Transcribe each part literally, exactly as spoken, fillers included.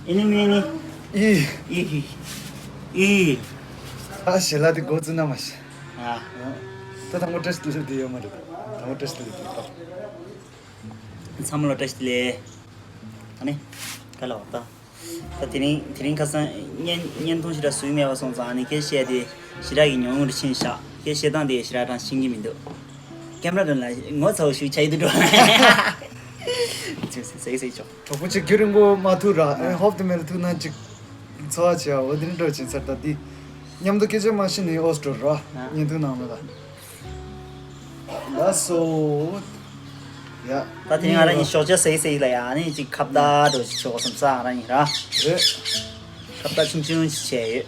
ཨི་ནི་མི་ནི། ཨི། ཨི་ཧི། ཨི། ཨ་ཞེ་ལ་དེ་འགོ་བཙུགས་ན་མ་ཤེས། ཨ། ད་དང་པོ་བཀྲ་ཤིས་བདེ་ལེགས་དེ་ཡོད་མ་རེད། དང་པོ་བཀྲ་ཤིས་བདེ་ལེགས་དེ་ད། ཚང་མ་ལ་བཀྲ་ཤིས་བདེ་ལེགས། ཨ་ནི། ག་ལ་བ་ད། ད་དེ་རིང་དེ་རིང་ཁ་སང་བརྙན་བརྙན་ཐུང་ཞེ་དྲག་བཟོས་མེད་པ་སོང་ཙང་ཨ་ནི་ཁྱེད་བཤད་དེ་ཞེ་དྲག་གི་ཉུང་ཉུང་རུ་ཕྱིན་ཤག་ཁྱེད་བཤད་སྟངས་དེ་ཞེ་དྲག་རང་ཤེས་ཀྱི་མི་འདུག་ཀེམ་ར་དོན་ལ་ངོ་ཚ་བོ་ཞིག་ཆགས་ཡི་འདུག་འགྲོ། ཟེར་ཟེར་ཆོག་གྲོགས་པོ་གཅིག་རྒྱུན་རིང་པོ་མ་ཐུག་ར། ཨ་ཧོབ་ཏེ་མེར་ཐུག་ན་གཅིག་འཚོ་བ་བྱེད་ཨོ་དེ་འདྲ་འགྲོ་ཕྱིན་ཚར། ད་འདི་མཉམ་དུ་སྐད་ཆ་མ་བཤད་ནས་ཨོ་སི་ཀྲོ་ར་ཨ་བརྙན་ཐུང་ནང་ལ་ད། ལགས་སོ། ཡ། ད་དེ་ང་རང་གཉིས་ཞོགས་ཇ་ཟེག་ཟེག་ལ་ཡ་ཨ་ནི་ཅིག་ཁ་བརྡ་འགྲོ་ཅིག་ཆོག་སོང་ཙང་ང་རང་གཉིས་ར། རེད། ཁ་བརྡ་ཆུང་ཆུང་ཞིག་བྱས་ཡོད།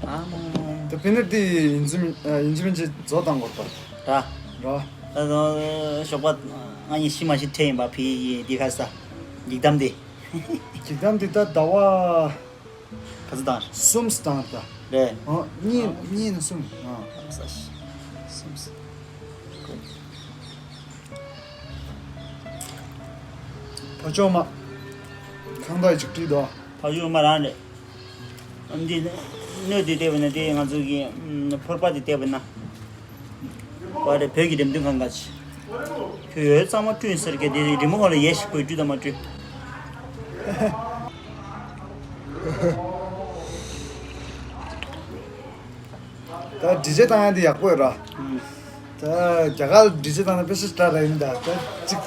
ཨ་མོ། ད་ཕི་ནི་དེ་ཡིན་ཙམ་ཡིན་ཙམ་ཅིག་བཟོ་བཏང་དགོས་པ། ར། ར། ད་དུང་ཞོགས་པ་ང་གཉིས་ཤི་མ་ཤི་ཁྲེལ་ཡིན་པ་ཕི་ཡི་འདི་ཁ་ས་འགྱིག་དམ་དེ། འགྱིག་དམ་དེ་ད་ཟླ་བ། ག་ཚོད་བཏང་། གསུམ་བཏང་ད། རེད། ཨ་གཉིས་ཨ་གཉིས་ནས་གསུམ། ཨ། ས་ཤི། གསུམ། ཕ་ཆོས་མ། ཁང་བདག་ཅིག་བྲིས་འདུག་ཕ་ཆོས་མ་རང་རེད། འདི་སྣོད་འདི་བལྟས་པ་ན་དེ་ང་ཚོ་གི་ཕོར་པ་འདི་བལྟས་པ་ན། པ་རེད། བོད་ཀྱི་འགྲེམས་སྟོན་ཁང་ག་ཅི། ཁྱོད་ཡོད་གཙང་མ་བཀྲུས་ཟེར་གི་དེ་རི་མོ་ག་ལ་ཡས་ཤིག་བཀོད་བཀྲུས་དང་མ་བཀྲུས། ད་འདྲི་རྩད་བཏང་ཡ་འདི་ཡག་པོ་ཡོད་ར། ཨུམ། ད་རྒྱ་གར་འདྲི་རྩད་བཏང་ན་དཔེ་ཤ་སྟྲ་ར་ཡིན་ད། ད་ཅིག་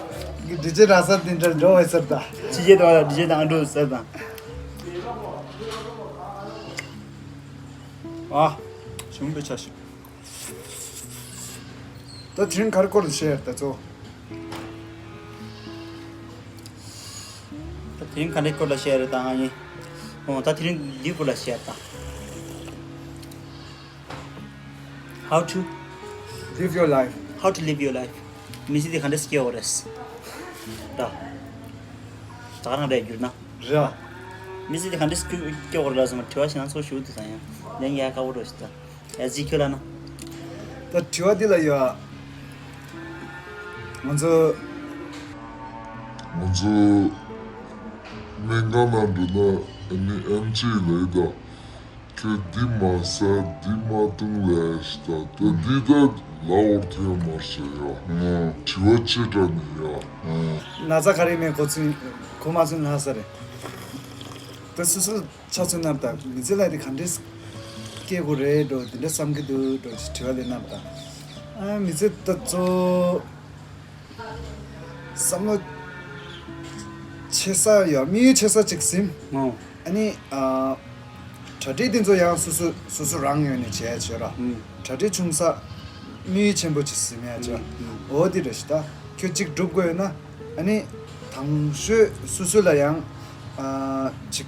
འདྲི་རྩད་རག་ས་དེ་འདྲ་འགྲོ་བས་ཟེར་ད། ཕྱི་རྒྱལ་དུ་བ་ལ་འདྲི་རྩད་བཏང་འགྲོ་ཟེར་དང་། ཨ། ཞུམ་པའི་ཆ་ཞིག་ད་དེ་རིང་ག་རེ་སྐོར་ལ་བཤད་ད་ཚོ། ད་དེ་རིང་ག་རེ་སྐོར་ལ་བཤད་རེད་ད་ང་ཡིན། ཨོ་ད་དེ་རིང་འདིའི་སྐོར་ལ་བཤད་ད། How to live your life. How to live your life. མི་ཚེ་འདི་ག་འདྲས་སྐྱེལ་དགོས་རེད། ད། ད་ག་རང་རེད་བསྒྱུར་ན། རེད། མི་ཚེ་འདི་ག་འདྲས་སྐྱེལ་དགོས་རེད་ལ་སོང་དྲི་བ་ཞིག་ང་ཚོ་ཞུ་དུས་ཙང་ཡང་ལན་ཡག་ཁ་བོ་འགྲོ་ཞིག་ད། ཨེ་ཟི་ཁྱོད་ལ་ན། ད་དྲི་བ་འདི་ལ་ཡོད། ང་ཚོ། ང་ཚོ། སྨན་ཁང་ནང་འགྲོ་ན་ཨ་ནི་ཨེམ་ཆི་ལ་ཡོད་ད། ཁྱོད་འདི་མ་ཟ་འདི་མ་འཐུང་ལས་ད་ད་འདི་ད་ལ་འོར་ཐོན་མ་ཟེར་ཡ། དྲི་བ་ཆེ་དྲགས་ནི་ཡ། ན་ཚ་ག་རེ་མེད་གོ་ཚུན་གོ་མ་ཚུན་ལྷག་ས་རེད། ད་སོ་སོ། ཆ་མཚོན་ན་ད་མི་ཚེ་ལ་དེ་ག་འདྲས་སྐྱེལ་དགོས་རེད་འགྲོ་དེ་འདྲ་བསམ་གྱི་འདུག་འགྲོ་ཅིག་དྲི་བ་ལས་ན་ད། ཨ་མི་ཚེ་ད་གཙོ་བསམ་བློ་ཆེ་ས་ཡ་དམིགས་ཡུལ་ཆེ་ས་ཅིག་ཟིན། ཨོ། ཨ་ནི་ཨ་གྲ་སྒྲིག་དེ་ཚོ་ཡང་སོ་སོ་སོ་སོ་རང་ངོས་ནས་བྱས་བྱས་ར། ཨུམ། གྲ་སྒྲིག་ཆུང་ས་དམིགས་ཡུལ་ཆེན་པོ་ཅིག་ཟིན་ཡ་བྱས། ཨུམ། འོ་དེ་རེད་ཤི་ད་ཁྱོད་གཅིག་སྒྲུབ་དགོས་ཡོད་ན། ཨ་ནི་དང་ཤོས་སོ་སོ་ལ་ཡང་ཨ་ཅིག་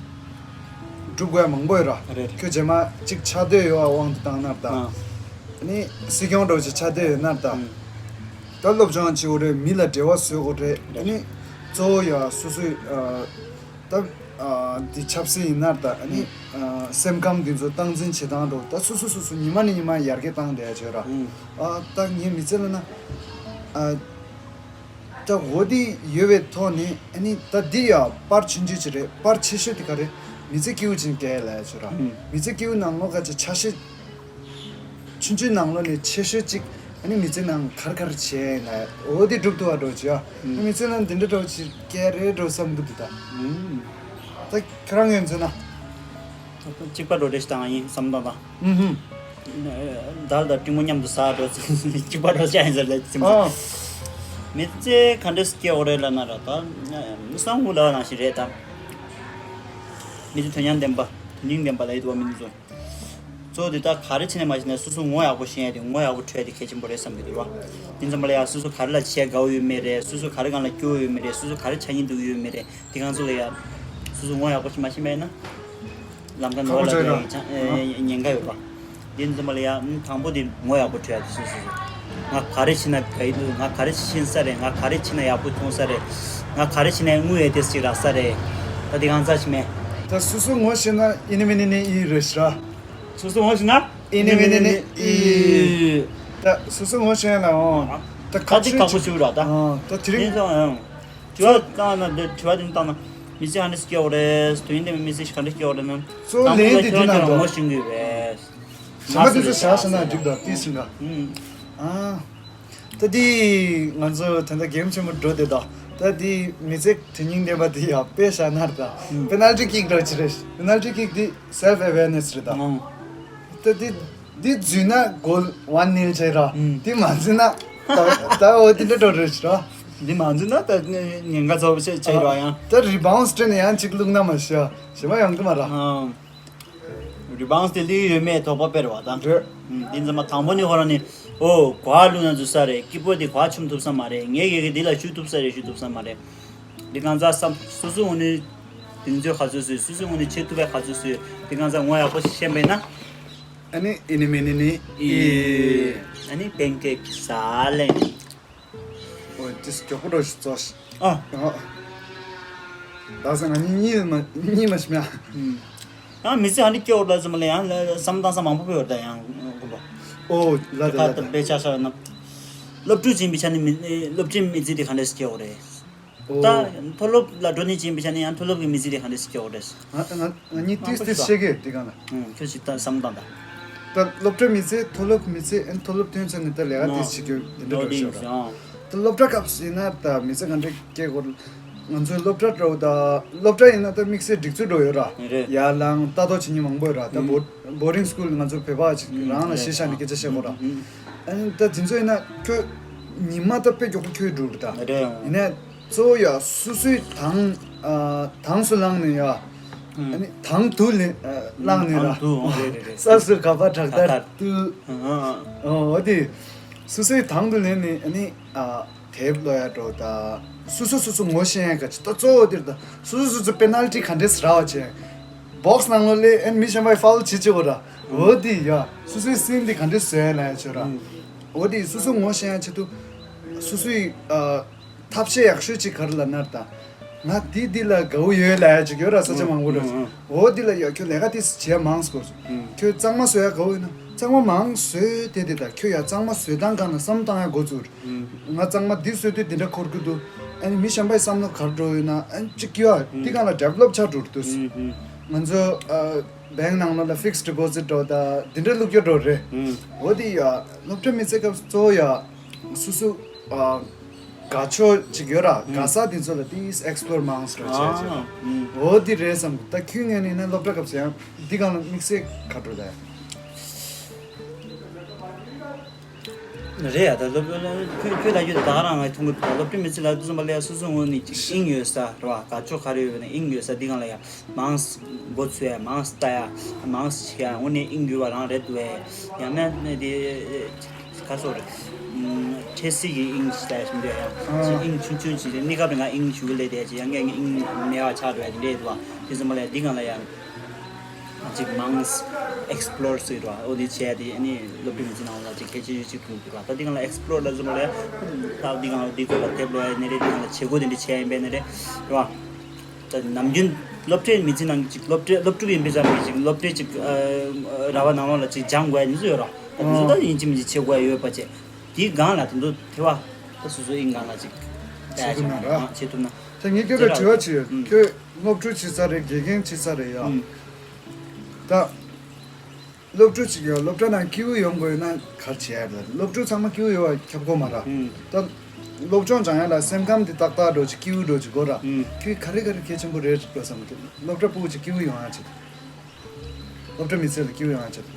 སྒྲུབ་དགོས་ཡ་མང་པོ་ཡོད་ར། རེད། ཁྱོད་རྗེས་མ་ཅིག་ཆགས་འདོད་ཡོད་པ་དབང་དུ་བཏང་ན་ད། ཨ། ཨ་ནི་སྲིད་སྐྱོང་འདྲ་བོ་ཅིག་ཆགས་འདོད་ཡོད་ན་ད། ཨ། ད་སློབ་སྦྱོང་བྱེད་དགོས་རེད། མི་ལ་འབྲེལ་བ་བཟོ་དགོས་རེད། ཨ་ནི་གཙོ་བོ་ཡ་སོ་སོའི་ཨ་ད་ཨ་འདི་ཆབ་སྲིད་ཡིན་ན་ད་ཨ་ནི་ཨ་སེམས་ཁམས་འདི་ཚོ་སྟངས་འཛིན་བྱེད་སྟངས་འདྲ་བོ་ད་སོ་སོ་སོ་སོ་ཉི་མ་ནས་ཉི་མ་ཡར་རྒྱས་བཏང་བསྡད་ཡ་བྱོས་ར། ཨ་ད་ངའི་མི་ཚེ་ལ་ན་ཨ། ད་འོ་དེ་ཡོད་པའི་ཐོག་ནས་ཨ་ནི་ད་འདི་ཡ་པར་ཆུང་ཆུང་ཅིག་རེད། པར་ཆེ་ཤོས་དེ་ག་རེད། མི་ཚེ་སྐྱིད་པོ་ཅིག་སྐྱེལ་ལ་ཡ་ཆོས་ར། ཨུམ། མི་ཚེ་སྐྱིད་པོ་ནང་ལོགས་ག་ཅིག་ཆ་ཤས་ཆུང་ཆུང་ནང་ལོགས་ནས་ཆེ་ཤོས་ཅིག་ཨ་ནི་མི་ཚེ་ནང་ག་རེ་ག་རེ་བྱས་ན་འོ་དེ་སྒྲུབ་ཐུབ་པ་འགྲོ་ཅིག་ཡ། ཨུམ། མི་ཚེ་ནང་འདི་འདྲ་འགྲོ་ཅིག་སྐྱེལ་རེད་འགྲོ་བསམ་གི་འདུག་ད། ཨུམ། ད་ཁྱེད་རང་ངོས་འཛིན་ན། གཅིག་པ་འགྲོ་རེ་ཞིག་བཏང་ཡིན་བསམ་བཏང་དང་། ཨུ་ཧུ། དར་དང་སྤྲིན་མོ་མཉམ་དུ་ཟག་འགྲོ་ཚུལ་གཅིག་པ་འགྲོ་བྱ་ཡིན་ཟེར་ལ་ཚིམ་ཨ། མི་ཚེ་ག་འདྲས་སྐྱེལ་འོ་རེད་ལ་ན་ར་ད་བསམ་དགུ་ལ་ནང་བཞིན་རེད་ད། མི་ཚེ་དོན་སྙིང་ལྡན་པ་དོན་སྙིང་ལྡན་པ་ལ་ཡིད་དུ་བ་མི་འདུག་ཚོ། གཙོ་བོ་འདི་ད་ག་རེ་བྱས་ནས་མ་བྱས་ནས་སོ་སོ་ངོ་ཡག་པོ་ཤེས་ཡ་དེ་ངོ་ཡག་པོ་འཕྲོད་ཡ་དེ་གལ་ཆེན་པོ་རེད་བསམ་གྱི་འདུག་ར། དེ་ཙམ་པ་ལ་ཡ་སོ་སོ་ག་རེ་ལ་བྱས་དགའ་བོ་ཡོད་མེད་རེད། སོ་སོ་ག་རེ་གང་ལ་སྐྱོ་བོ་ཡོད་མེད་རེད། སོ་སོ་ག་རེ་ཆ་སྙིང་འདུག་ཡོད་མེད་རེད། དེ་གང་ཚོ་ལ་ཡ། སོ་སོ་ངོ་ཡག་པོ་ཞིག་མ་ཤེས་པ་ཡིན་ན། ལམ་ཁ་ནོར་ཁག་པོ་ལ་ཆགས་ཡོད་ཡ། ཉེན་ཁ་ཡོད་པ། དེ་ཙམ་པ་ལ་ཡ་དང་པོ་དེ་ངོ་ཡག་པོ་འཕྲོད་ཡ་དེ་སོ་སོ་སོ། ང་ག་རེ་བྱས་ན་དགའ་ཡི་འདུག་ང་ག་རེ་ཤེས་ས་རེད། ང་ག་རེ་བྱས་ན་ཡག་པོ་མཐོང་ས་རེད། ང་ག་རེ་བྱས་ན་དངུལ་ཡས་ཏེ་ཅིག་རག་ས་རེད། ད་དེ་གང་ཚ་ཞིག་མེད། ད་སོ་སོ་ངོ་ཤེས་ན་ཨི་ནི་མི་ནི་ནི་ཨི་རེད་ཤི་ར། སོ་སོ་ངོ་ཤེས་ན་ཨི་ནི་མི་ནི་ནི་ཨི། ད་སོ་སོ་ངོ་ཤེས་ན་འོང་། ད་ཁ་ཅིག་ཁག་པོ་ཞིག་ར་ད། ཨ་ད་དེ་རིང་། དེ་ཙམ་ཡང་། དྲི་བ་བཏང་ན་འདི་དྲི་བ་དེ་ནི་བཏང་ན་མི་ཚེ་ཧ་འདྲ་སྐྱེལ་བ་རེད། དུས་ཡུན་དེ་མི་ཚེ་ག་འདྲ་སྐྱེལ་བ་རེད་ན། གཙོ་བོ་ལན་དེ་འདི་ནང་འགྲོ། ངོ་ཤེས་ཀྱི་རེད། ཞེ་མ་དེ་ཚོ་བཞག་ཤེ་ན་འགྲིག་འདུག་དེ་ཟིན་ག། ཨ། ད་དེ་ང་ཚོ་ད་ལྟ་གེམ་ཆེན་པོ་འགྲོ་བསྡད་དོ། ད་དེ་མི་ཚེ་དོན་སྙིང་ལྡན་པ་དེ་ཡང་དཔེ་བཞག་ན་ད། པེ་ནལ་ཊི་ཀིག་འགྲོ་ཅི་རེད། པེ་ནལ་ཊི་ཀིག་དེ་སེལ་ཕི་ཨེ་ཝེར་ནེ་སི་རེད་ད། ད་དེ་འདི་འཛུལ་ན་གོལ་ཝན་ནིལ་བྱས་ར། ཨུམ། འདི་མ་འཛུལ་ན་ད་ད་འོ་དེ་འདྲ་འགྲོ་རེད་ར། འདི་མ་འཛུལ་ན་ད་ཉེན་ཁ་ཚ་པོ་བྱས་བྱས་ར་ཡང་། ད་རི་བའུན་སི་སྤྲད་ནས་ཡང་གཅིག་བླུགས་ན་མ་ཤི་ཡ་ཞེ་མ་ཡོང་གི་མ་ར། ཨ། རི་བའུན་སི་དེ་ལི་ཡོད་མེད་དོགས་པ་སྤེལ་བ་དང་། རེད། ཨུམ། འདི་ཚང་མ་དང་པོ་ནི་ཁོ་རང་ནི་ཨོ་གོ་བ་བླུགས་ན་འཛུལ་ས་རེད། སྐྱིད་པོ་དེ་གོ་བ་ཆུམ་ཐུབ་ས་མ་རེད། ངས་ངས་ཀྱི་འདི་ལ་ཞུ་ཐུབ་ས་རེད་ཞུ་ཐུབ་ས་མ་རེད། འདི་གང་ཟག་བསམ་སོ་སོའི་ངོས་ནས་གདེང་ཚོད་ག་ཚོད་བཟོས། སོ་སོའི་ངོས་ནས་བྱེད་ཐུབ་པ་ག་ཚོད་བཟོས། འདི་གང་ཟག་ངོ་ཡག་པོ་ཞིག་ཤེས་པས་ན། ཨ་ནི་ཨི་ནི་མི་ནི་ནི་ཨི། ཨ་ནི་པན་ཀེག་ཟ་ལེ། ཨོ་ཏིས་མགྱོགས་པོ་འགྲོ་ཞིག་ཙོ་ཞིག་ཨ། ཨ། ད་ས་ང་གཉིས་གཉིས་མ་གཉིས་མ་ཤི་མ། ཨ་མི་ཚེ་ཧ་ནི་སྐྱེ་བོ་ལ་ཙམ་ལ་ཡང་བསམ་བཏང་ས་མང་པོ་ཕེ་བར་ད་ཡང་དགོན་པ། ཨོ་ལ་ད་ལ་ད་དཔེ་ཆ་ཤར་ན། སློབ་ཕྲུག་ཡིན་པའི་ཆ་ནས་མི་སློབ་ཕྲུག་མི་ཚེ་དེ་ག་འདྲས་སྐྱེ་བོ་རེད། ད་མཐོ་སློབ་ལ་འགྲོ་ནས་ཕྱིན་པའི་ཆ་ནས་ཡང་མཐོ་སློབ་ཀྱི་མི་ཚེ་དེ་ག་འདྲ་ཞིག་སྐྱེལ་བ་རེད། ང་ང་ང་གཉིས་ཏིས་ཏིས་བཤད་གི་དེ་ག་ན། ཁྱོད་ཅིག་ད་བསམ་བཏང་ད། ད་སློབ་གྲྭ་མི་ཚེ་མཐོ་སློབ་མི་ཚེ་ཨན་མཐོ་སློབ་ཐོན་ཚར་ནས་ད་ལས་ཀ་ཏིས་བྱེད་རྒྱུ་དེ་འདྲ་འགྲོ་ཤོག་ར། ད་སློབ་གྲྭ་སྐབས་ཡིན་ན་ད་མི་ཚེ་ག་འདྲ་སྐྱེལ་དགོས། ང་ཚོའི་སློབ་གྲྭ་འགྲོ་ད་སློབ་གྲྭ་ཡིན་ན་ད་དམིགས་བསལ་སྒྲིག་འཛུགས་འགྲོ་ཡོད་ར། རེད། ཡར་ལངས་ལྟ་རྟོག་བྱེད་མཁན་མང་པོ་ཡོད་ར། ད་བོ་བོར་ཌིང་སི་ཀུལ་ང་ཚོ་བོད་པ་ཅིག་རང་ལ་གཞི་བཞག་ནས་སྐད་ཆ་བཤད་དགོས་ར། ཨན་ད་དེ་ཚོ་ཡིན་ན་ཁྱོད་ཉི་མ་ད་དཔེ་མགྱོགས་པོ་ཁྱོད་འགྲོ་རེད་ད། རེད། ཡིན་ནའི། གཙོ་བོ་ཡ་སོ་སོའི་དང་། ཨ། དང་སུ་བླངས་ནས་ཡ། ཨ་ནི་དང་དུ་ལེན་ཨ་བླངས་ནས་ར། དང་དུ་ཨོ་རེད་རེད་རེད། ས་སུ་ག་པ་དྲག་དར་དུ། ཨ་ཨ། ཨོ་དེ། སོ་སོའི་དང་དུ་ལེན་ནས་ཨ་ནི་ཨ་དེབ་ཀློག་ཡ་འགྲོ་ད། སོ་སོ་སོ་སོ་ངོ་ཤེས་ཡ་ག་ཅི་ད་གཙོ་བོ་དེར་ད་སོ་སོ་སོ་སོ་པེ་ནལ་ཊི་ག་འདྲས་རག་བ་བྱས། བོག་སི་ནང་ལོགས་ལས་ཨ་ནི་མི་གཞན་པའི་ཕའུལ་བྱེད་ཅི་གོ་ར། ཨོ་དེ་ཡ་སོ་སོའི་སེམས་དེ་ག་འདྲས་བཟོ་ཡ་ལ་ཡ་ཆོ་ར། ཨོ་དེ་སོ་སོ་ངོ་ཤེས་ཡ་ཆེད་དུ། སོ་སོའི་ཨ། ཐབས་ཤེས་ཡག་ཤོས་ཅིག་ག་རེ་ལབ་ན་ད། ང་འདི་འདི་ལ་དགའ་བོ་ཡོད་ལབ་ཡ་ཅིག་ཡོད་ར་ས་ཆ་མང་པོ་ར། འོ་འདི་ལ་ཡ་ཁྱོད་ལས་ཀ་དེ་བྱས་མང་སྐོར། ཁྱོད་གཙང་མ་བཟོ་ཡ་དགའ་བོ་ཡོད་ན་གཙང་མ་མང་བཟོས་དེ་དེ་ད་ཁྱོད་ཡ་གཙང་མ་བཟོས་སྟངས་སྒང་ལ་བསམ་བཏང་ཡ་འགོ་ཚུགས། ང་གཙང་མ་འདི་བཟོས་དུས་འདི་འདྲ་འཁོར་གི་འདུག་ཨ་ནི་མི་གཞན་པའི་བསམ་བློ་ག་རེ་འགྲོ་ཡོད་ན་ཨ་ནི་ཅིག་ཡ་འདི་སྒང་ལ་ཌེ་ཝེ་ལོབ་ཆགས་འགྲོ་འདུག་ང་ཚོ་ཨ་བེང་ནང་ལོགས་ལ་ཕིག་སི་ཌི་པོ་ཟིཊ་འགྲོ་ད་འདི་འདྲ་བླུགས་རྒྱུ་འགྲོ་རེད། འོ་འདི་ཡ་སློབ་གྲྭ་མི་ཚེ་སྐབས་གཙོ་བོ་ཡ། སོ་སོ་ཨ་དགའ་ཕྱོགས་ཅིག་ཡོད་ར། དགའ་ས་དེ་ཚོ་ལ་དེ་ཨེག་སི་པོ་ལོར་མང་སོ་བྱས་བྱས། འོ་དེ་རེད་བསམ། ད་ཁྱོད་ངས་ནི་ན་སློབ་གྲྭ་སྐབས་སུ་ཡང་འདི་གང་ལ་དམིགས་བསལ་ག་འགྲོ་ད། རེད་ཡ། ད་སློབ་ཁྱོད་ཁྱོད་ལ་ཡོད་ད་ག་རང་ང་མཐོང་གི་འདུག་སློབ་གྲྭ་མི་ཚེ་ལ་དུས་ཙམ་པ་ལ་ཡ་སོ་སོ་ངོས་ནས་ཅིག་དབྱིངས་ཡོད་ས་རེད་བ། དགའ་ཕྱོགས་ག་རེ་ཡོད་ན་དབྱིངས་ཡོད་ས་འདི་གང་ལ་ཡ། མང་ས་འགོ་ཚུགས་ཡ། མང་ས་ལྟ་ཡ། མང་ས་བྱེད་ཡ། དངོས་གནས་དབྱིངས་ཡོད་པ་རང་རེད་འདུག་བས། ཡང་ན་ནི་དེ་ག་སོགས་རེད། འཕྲལ་སེལ་གྱི་དབྱིངས་ལྟ་ཡ་ཞིག་འདུག་ཡང་ཅིག་དབྱིངས་ཆུང་ཆུང་ཅིག་རེད། གནས་སྐབས་རིང་ང་དབྱིངས་ཞུ་གི་ལས་དེ་ཅིག་ཡང་ངས་དབྱིངས་མེད་པ་ཆགས་འགྲོ་ཡ་དེ་འདྲས་འདུག་བ། དེ་ཙམ་པ་ལ་འདི་གང་ལ་ཡང་ཅིག་མང་ས་ཨེག་སི་པོ་ལོར་ཟེར་བ། འོ་དེ་བྱས་ཏེ་ཨ་ནི་སློབ་གྲྭ་མི་ཚེ་ནང་ལ་ཅིག་གལ་ཆེ་ཤོས་ཅིག་མཐོང་གི་འདུག་བ། ད་འདི་གང་ལ་ཨེག་སི་པོ་ལོར་ལ་ཙམ་པ་ལ་ཡང་ད་འདི་གང་ལ་འདི་སྐོར་ལ་དེབ་ཀློག་ཡ་ནི་རེད། འདི་གང་ལ་བྱེད་སྒོ་དེ་འདྲ་བྱས་ཡིན་པས་ནི་རེད་རེད་བ། ད་ནམ་རྒྱུན་སློབ་གྲྭའི་མི་ཚེ་ནང་གི་ཅིག་སློབ་གྲྭ་སློབ་ཕྲུག་ཡིན་པའི་ཆ་ནས་ཅིག་སློབ་གྲྭའི་ཅིག་ཨ་ཨ་ར་བ་ནང་ལོགས་ལ་ཅིག་སྦྱང་དགོས་ཡ་ནི་ཚོ་ཡོད་ར། ད་དེ་ཚོ་ད་ཡིན་གཅིག་མིན་གཅིག་བྱེད་དགོས་ཡ་ཡོད་པ་བྱས། དེའི་སྒང་ལ་དེ་ཚོ་དེ་བ་ད་སོ་སོ་ཨིན་སྒང་ལ་ཅིག་བྱེད་ཐུབ་ན་ར། བྱེད་ཐུབ་ན། ད་ངས་ཁྱོད་ལ་དྲི་བ་ཅིག་ཡོད། ཁྱོད་སློབ་ཕྲུག་བྱེད་ས་རེད། དགེ་རྒན་བྱེད་ས་རེད་ཡ། ད། སློབ་ཕྲུག་ཅིག་ཡོད། སློབ་གྲྭ་ནང་སྐྱིད་པོ་ཡོང་དགོས་ན་ག་རེ་བྱེད་ཡ་རེད། སློབ་ཕྲུག་ཚང་མ་སྐྱིད་པོ་ཡོང་བ་ཁྱབ་ཀྱི་མ་རེད། ད་སློབ་སྦྱོང་སྦྱང་ཡ་ལ་སེམས་ཁམས་འདི་ཏག་ཏག་འགྲོ་ཅིག་སྐྱིད་པོ་འགྲོ་ཅིག་དགོས་ར། ཁྱོད་ག་རེ་ག་རེ་གལ་ཆེན་པོ་རེད་འགྲོ་བསམ་གི། སློབ་གྲྭ་ཕྲུ་གུ་ཅིག་སྐྱིད་པོ་ཡོང་ཡ་ཆེད་དུ། སློབ་གྲྭ་མི་ཚེ་ལ་སྐྱིད་པོ་ཡོང་ཡ་ཆེད་དུ།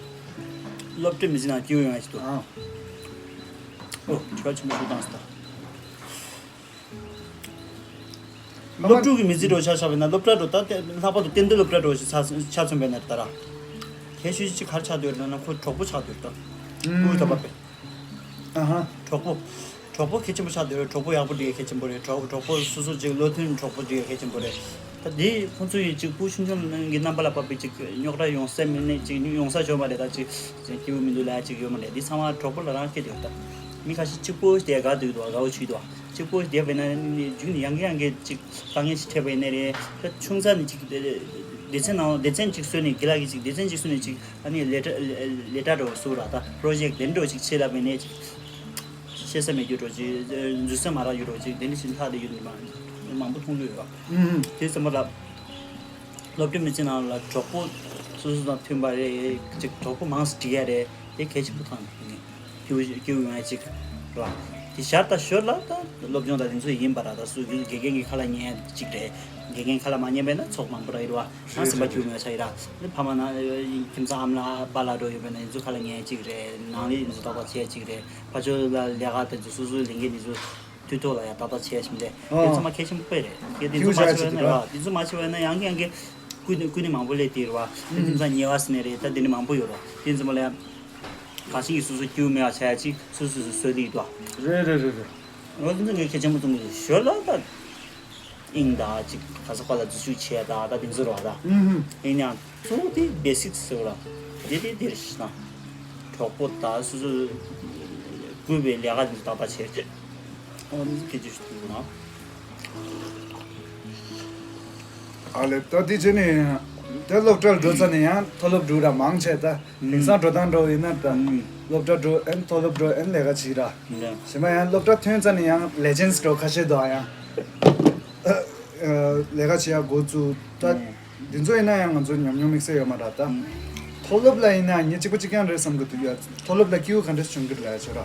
སློབ་གྲྭ་མི་ཚེ་ནང་སྐྱིད་པོ་ཡོང་ཡ་ཆེད་དུ། ཨང་། ཨོ། དྲི་བ་ཆེན་པོ་ཞིག་བཏང་སོང་ད། སློབ་ཕྲུག་གི་མི་ཚེ་འགྲོ་ཆ་བཞག་པ་ཡིན་ན་སློབ་གྲྭ་འགྲོ་ད་ལྟ་ལྷག་པར་དུ་གཏན་སྡོད་སློབ་གྲྭ་འགྲོ་ཞིག་ཆ་ཆ་མཚོན་པ་ཡིན་ན་ད་ར། གལ་ཆེ་ཤོས་ཅིག་ག་རེ་ཆགས་བསྡད་ཡོད་རེད་ན་ཁོ་གྲོགས་པོ་ཆགས་བསྡད་ཡོད་རེད་ད། ཕྲུ་གུ་ད་བར་དཔེ། ཨ་ཧ། གྲོགས་པོ། གྲོགས་པོ་གལ་ཆེན་པོ་ཆགས་བསྡད་ཡོད་རེད། གྲོགས་པོ་ཡག་པོ་སྒྲིག་ཡ་གལ་ཆེན་པོ་རེད། གྲོགས་གྲོགས་པོ་སོ་སོ་ཅིག་བློ་མཐུན་གྲོགས་པོ་སྒྲིག་ཡ་གལ་ཆེན་པོ་རེད། ད་དེ་ཁོང་ཚོ་ཡི་ཅིག་ཕྲུ་གུ་ཆུང་ཆུང་གི་རྣམ་པ་ལ་བབས་པའི་ཅིག་རྙོག་དྲ་ཡོང་ས་མེད་ནས་ཅིག་ཡོང་ས་ཡོད་མ་རེད། ད་ཅིག་སྐྱིད་པོ་མི་འདུག་ལབ་ཡ་ཅིག་ཡོད་མ་རེད། འདི་ཚང་མ་གྲོགས་པོ་ལ་རང་སྐྱེས་བསྡད་ཡོད་ད། མི་ཁ་ཤས་གཅིག་པོ་དེ་དགའ་འདུག་འདུག་དགའ་བོ་བྱུས་འདུག་གཅིག་པོ་བསྡད་པས་ན་ནི་རྒྱུགས་ནས་ཡང་གི་ཡང་གི་ཅིག་དཀའ་ངལ་ཞིག་འཕྲད་པ་ཡིན་ནའི་རེད། ད་ཆུང་ཙག་ནས་ཅིག་སྡེ་ཚན་ནང་སྡེ་ཚན་ཅིག་བཟོས་ནས་དགེ་ལགས་ཀྱིས་ཅིག་སྡེ་ཚན་ཅིག་བཟོས་ནས་ཅིག་ཨ་ནི་ལས་གྲྭ་ལས་གྲྭ་འགྲོ་བཟོ་ར་ད་པྲོ་ཇེག་དེ་འགྲོ་ཅིག་བྱེད་ལབ་པ་ཡིན་ནའི་ཅིག་བཤད་ས་མེད་རྒྱུ་འགྲོ་ཅིག་འཛུལ་ས་མ་རག་རྒྱུ་འགྲོ་ཅིག་དེ་འདྲ་ཞིག་ལྷག་བསྡད་རྒྱུ་འདུག་མ། མང་པོ་མཐོང་གི་ཡོད། ཨུམ། དེ་ཙམ་པ་ལ། སློབ་གྲྭ་མི་ཚེ་ནང་ལ་གྲོགས་པོ་སོ་སོ་དང་མཐུན་པ་རེད། ཅིག་གྲོགས་པོ་མང་ཙམ་སྒྲིག་ཡ་རེད། དེ་གལ་ཆེན་པོ་མཐོང་། སྐྱིད་སྐྱིད་ཡོང་ཡ་ཅིག་རེད་བ། དེ་ཞར་དང་ཞོར་ལ་ད་སློབ་སྦྱོང་དང་དེ་ཚོ་ཡིན་པ་ར། ད་སུ་དགེ་རྒན་གྱི་ཁ་ལ་ཉན་ཡ་ཅིག་རེད། དགེ་རྒན་ཁ་ལ་མ་ཉན་པས་ན་ཚོགས་མང་པོ་ར་ཡོད་ར་བ། ང་སེམས་པ་སྐྱིད་མེད་ཆ་ཡི་ར། ནི་ཕ་མ་ན་ཁྱིམ་ཚང་ཨ་མ་ལགས་པཱ་ལགས་འགྲོ་ཡོད་པས་ན་དེ་ཚོ་ཁ་ལ་ཉན་ཡ་ཅིག་རེད། ནང་ལས་དེ་ཚོ་ཏག་ཏག་བྱེད་ཡ་ཅིག་རེད། ཕར་ཕྱོགས་ལ་ལས་ཀ་དེ་ཚོ་སོ་སོའི་ལས་འགན་དེ་ཚོ་དུས་ཐོག་ལ་ཡ་ཏག་ཏག་བྱས་ཤིང་ལས་དེ་ཚང་མ་གལ་ཆེན་པོ་དཔེ་རེད། དེ་དེ་ཚོ་མ་བྱས་པ་ཡིན་ན་ར། དེ་ཚོ་མ་བྱས་པ་ཡིན་ན་ཡང་གི་ཡང་གི་ཀུན་ནས་ཀུན་ནས་མང་པོ་སླེབས་དེ་རེད་བ། དེ་ཚོ་ཚང་ཉེ་བ་ཟེར་ནས་རེད། ད་དེ་ནས་མང་པོ་ཡོད་ར། དེ་ཚོ་མ་ལ་ཡ་གང་ཞིག་གི་སོ་སོ་སྐྱིད་མེད་པ་བྱས་ཡ་ཅིག་སོ་སོ་སོ་སོའི་ལས་དོ། རེད་རེད་རེད་རེད། འོ་དེ་ཚོ་ངས་གལ་ཆེན་པོ་མཐོང་གི། ཞོར་ལ་ད་དབྱིངས་ད་ཅིག་ག་ས་ག་ལ་འཛུལ་ཞུགས་བྱས་ད་ད་དེ་ཚོ་རེད་བ་ད། ཡིན་ཡང་གཙོ་བོ་དེ་བེ་སིག་ཟེར་བ་ར། དེ་དེ་དེ་རེད་ཤི་ན། གྲོགས་པོ་དང་སོ་སོ་སྐུལ་བའི་ལས་ཀ་འདི་ཏག་ཏག་བྱས། ཨོ་འདི་སྐད་ཆ་ཞུ་ཐུབ་ན། ཨ་ལེ་ད་འདི་བྱས་ནས་ད་སློབ་གྲྭར་འགྲོ་ཚར་ནས་ཡང་མཐོ་སློབ་འགྲོ་ར་མང་ཆེ་ད་དེང་སང་འགྲོ་སྟངས་འགྲོ་ཡིན་ན་ད་སློབ་གྲྭ་འགྲོ་ཨན་མཐོ་སློབ་འགྲོ་ཨན་ལས་ཀ་བྱེད་ར། ཞེ་མ་ཡང་སློབ་གྲྭ་ཐོན་ཚར་ནས་ཡང་ལེ་ཇེན་སི་འགྲོ་ཁ་ཤས་འདུག་ཨ་ཡང་ལས་ཀ་བྱེད་ཡ་འགོ་བཙུགས་ད། འདི་ཚོ་ཡིན་ན་ཡང་ང་ཚོ་ཉམས་མྱོང་དམིགས་བསལ་ཡོད་མ་རེད་ད། མཐོ་སློབ་ལ་ཡིན་ན་ངས་གཅིག་པ་གཅིག་རྐྱང་རེད་བསམ་གི་འདུག་ཡ། མཐོ་སློབ་ལ་སྐྱིད་པོ་ག་འདྲ་བྱུང་གི་རེད་ལབ་ཡ་བྱོས་ར།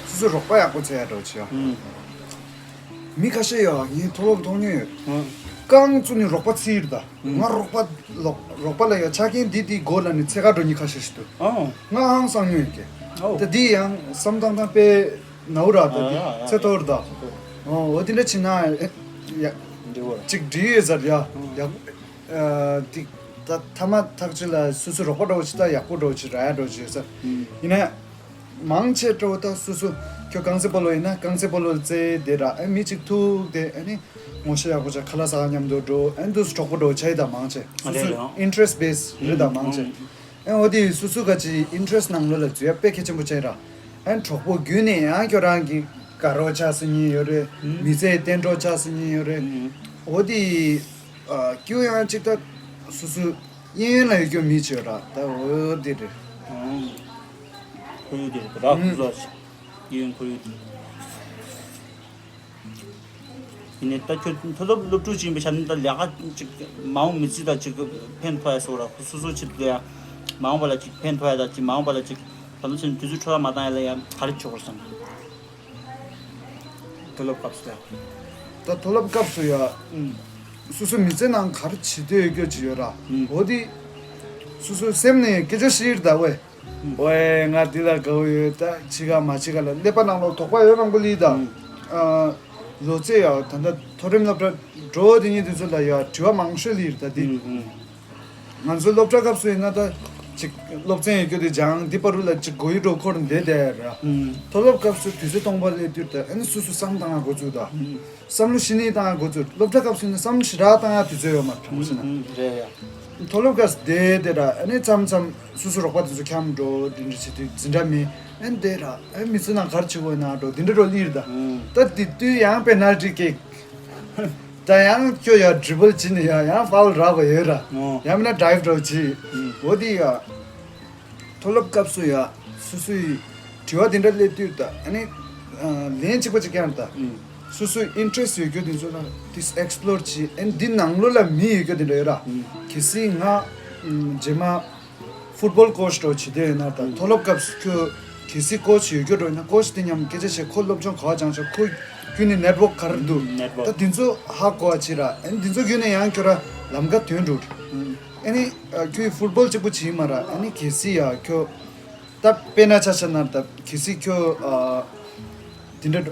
སོ་སོ་རོགས་པ་ཡག་པོ་བཙལ་ཡ་འགྲོ་བྱོས་ཡ། མི་ཁ་ཤས་ཡོད་ངས་མཐོ་སློབ་མཐོང་མྱོང་ཡོད། རྐང་བཙུགས་ནས་རོགས་པ་འཚོལ་ཡོད་ད། ང་རོགས་པ་ལོག་རོགས་པ་ལ་ཡ་ཆ་རྐྱེན་འདི་འདི་དགོས་ལབ་ནས་འཚོལ་ག་འགྲོ་མྱི་ཁ་ཤས་ཤིག་འདུག་ང་ཧང་སང་མྱོང་ཡོད་ཀྱི། ད་འདི་ཡང་བསམ་སྟངས་སྟངས་དཔེ་ནའུ་ར་ད་འདི་ཚེ་ཐོར་ད། འོ་འོ་འདི་འདྲ་བྱེད་ན་ཡ། འགྲིག་གོ་ར། ཅིག་འགྲིག་ཡོད་ཟེར་ཡ། ཡ། ཨ་ཏིག་ད་ཐ་མ་ཐག་ཆོད་ལ་སོ་སོ་རོགས་པ་འདྲ་བོ་ཅིག་ད་ཡག་པོ་འདྲ་བོ་ཅིག་རག་ཡ་འདྲ་བོ་ཅིག་ཡོད་ས། ཡིན་ན། མང་ཆེ་འདྲ་བོ་ད་སོ་སོ་ཁྱོད་རྐང་རྩེད་སྤོ་ལོ་ཡིན་ན་རྐང་རྩེད་སྤོ་ལོ་རྩེ་དེ་ར་ཨ་མི་གཅིག་ཐུག་དེ་ཨ་ནི་ངོ་ཤེས་ཡག་པོ་ཆགས་ཁ་ལག་ཟ་ག་མཉམ་དུ་འགྲོ་ཨ་ནི་འདུག་སེ་གྲོགས་པོ་འདྲ་བོ་ཆགས་ཡི་ད་མང་ཆེ་སོ་སོ་ཨིན་ཊི་རེ་སི་ཊི་བེ་སི་རེད་ད་མང་ཆེ། ཨ་འོ་དེ་སོ་སོ་ག་ཅི་ཨིན་ཊི་རེ་སི་ཊི་ནང་ལོགས་ལ་འཛུལ་ཡ་དཔེ་གལ་ཆེན་པོ་ཆགས་ཡི་ར། ཨ་ནི་གྲོགས་པོ་བརྒྱུད་ནས་ཡང་ཁྱོད་རང་གི་དགའ་རོགས་ཆགས་སྲིད་ཉེན་ཡོད་རེད། མི་ཚེའི་གཏན་གྲོགས་ཆགས་སྲིད་ཉེན་ཡོད་རེད། འོ་དེ། ཨ་སྐྱིད་པོ་ཡང་གཅིག་ད་སོ་སོ་གཡས་གཡོན་ལ་ཡོད་རྒྱུ་མི་བྱེད་ར་ད་འོ་དེ་རེད། ཁོར་ཡུག་དེ་རེད་ད་ར་ཁོ་ཚོ་གཡས་གཡོན་ཁོར་ཡུག་དེ། ཡིན་ནའི་ད་ཁྱོད་མཐོ་སློབ་སློབ་ཕྲུག་ཅིག་ཡིན་པའི་ཆ་ནས་ད་ལས་ཀ་ཅིག་མ་འོངས་མི་ཚེ་ད་ཅིག་ཕན་ཐོགས་ཡ་སོགས་ར་ཁོ་སོ་སོ་ཆེད་དུ་ཡ་མ་འོངས་པ་ལ་ཅིག་ཕན་ཐོགས་ཡ་ད་ཅིག་མ་འོངས་པ་ལ་ཅིག་ད་ལོ་ཕྱིན་དུས་ཚོད་འཕྲོ་བརླག་མ་བཏང་ཡ་ལ་ཡ་ག་རེ་བྱེད་དགོས་བསམ། མཐོ་སློབ་སྐབས་སུ་ཡ། ད་མཐོ་སློབ་སྐབས་སུ་ཡ། ཨུམ། སོ་སོ་མི་ཚེ་ནང་ག་རེ་བྱེད་འདོད་ཡོད་རྒྱུ་ཅིག་ཡོད་ར། ཨུམ། འོ་དེ། སོ་སོའི་སེམས་ནས་སྐད་ཆ་བཤད་ད་ཝེ། ཝེ་ང་འདི་ལ་དགའ་བོ་ཡོད་ད་བྱེད་ག་མ་བྱེད་ག་ལ་ཀླད་པ་ནང་ལོགས་དོགས་པ་ཡོད་མང་པོ་ལི་ད། ཨུམ། ཨ། ལོ་ཚད་ཡ་ད་ལྟ་མཐོ་རིམ་སློབ་གྲྭ་འགྲོ་དེ་ཉིད་དེ་ཚོ་ལ་ཡ་དྲི་བ་མང་ཤོས་ལི་རེད་ད་འདི། ཨུམ། ང་ཚོའི་སློབ་གྲྭ་སྐབས་སུ་ཡིན་ན་ད་ཅིག་སློབ་ཚན་ཡོད་རྒྱུ་དེ་སྦྱང་འདི་བར་དུ་ལ་ཅིག་གོ་ཡི་འགྲོ་འཁོར་འདི་བསྡད་ར། ཨུམ། མཐོ་སློབ་སྐབས་སུ་དུས་ཚོད་སྟོང་པ་སླེབས་དུས་ད་ཨ་ནི་སོ་སོ་བསམ་བཏང་ཡ་འགོ་བཙུགས་ད། ཨུམ། བསམ་བློ་ཞིབ་ནས་བཏང་ཡ་འགོ་བཙུགས་སློབ་གྲྭ་སྐབས་སུ་ཡིན་ན་བསམ་བློ་ཞེ་དྲག་བཏང་ཡ་དུས་ཚོད་ཡོད་མ་རེད་དྲང་པོ་བཤད་ན། ཨུམ་རེད་ཡ། མཐོ་སློབ་སྐབས་སུ་བསྡད་དེ་ར་ཨ་ནི་མཚམས་མཚམས་སོ་སོ་རོགས་པ་དེ་ཚོ་འཁྱམ་འགྲོ་འདི་འདྲ་བྱེད་དུས་འཛིན་གྲྭ་མེད་ཨ་ནི་བསྡད་ར་ཨ་ནི་མི་ཚེ་ནང་ག་རེ་བྱེད་དགོས་ན་འགྲོ་འདི་འདྲ་འགྲོ་སླེབས་ད། ཨུམ། ད་དེ་དུས་ཡང་པེ་ནལ་ཊི་ཀིག་ད་ཡང་ཁྱོད་ཡ་ཌི་རི་བལ་བྱེད་ནས་ཡ་ཡང་ཕའུལ་རག་པ་ཡོད་ར། ཨོ། ཡང་མིན་ན་ཌའིབ་འདྲ་བོ་བྱེད། ཨུམ། འོ་དེ་ཡ། མཐོ་སློབ་སྐབས་སུ་ཡ་སོ་སོའི་དྲི་བ་དེ་འདྲ་སླེབས་དུས་ད་ཨ་ནི། ཨ། ལན་གཅིག་པ་གཅིག་རྐྱང་རེད་ད། ཨུམ། སོ་སོའི་ཨིན་ཊི་རེ་སི་ཊི་ཡོད་རྒྱུ་དེ་ཚོ་ལ་དེ་ཨེག་སི་པི་ལོར་བྱེད་ཨ་ནི་འདི་ནང་ལོགས་ལ་མི་ཡོད་རྒྱུ་དེ་འདྲ་ཡོད་ར། ཨུམ། གལ་སྲིད་ང་། ཨུམ། རྗེས་མ། ཕུཊ་བོལ་ཀོ་ཆི་འདྲ་བོ་བྱེད་འདོད་ཡོད་ན་ད་མཐོ་སློབ་སྐབས་སུ་ཁྱོད་གལ་སྲིད་ཀོ་ཆི་ཡོད་རྒྱུ་འདྲ་ཡོད་ན་ཀོ་ཆི་དེ་མཉམ་སྐད་ཆ་བཤད་ཁོ་སློབ་སྦྱོང་ག་པར་སྦྱངས་ཤག་ཁོ་བརྒྱུད་ནས་ནེཊ་ཝོག་ག་རེ་འདུག་ནེཊ་ཝོག་ད་དེ་ཚོ་ཧ་གོ་བ་བྱེད་ར་ཨ་ནི་དེ་ཚོ་བརྒྱུད་ནས་ཡང་ཁྱོད་ར་ལམ་ཁ་ཐོན་འགྲོ། ཨ་ནི་ཁྱོད་ཕུཊ་བོལ་གཅིག་པུ་བྱེད་མ་ར་ཨ་ནི་གལ་སྲིད་ཡ་ཁྱོད་ད་དཔེར་ན་ཆ་བཞག་ན་ད་གལ་སྲིད་ཁྱོད་དེ་འདྲ་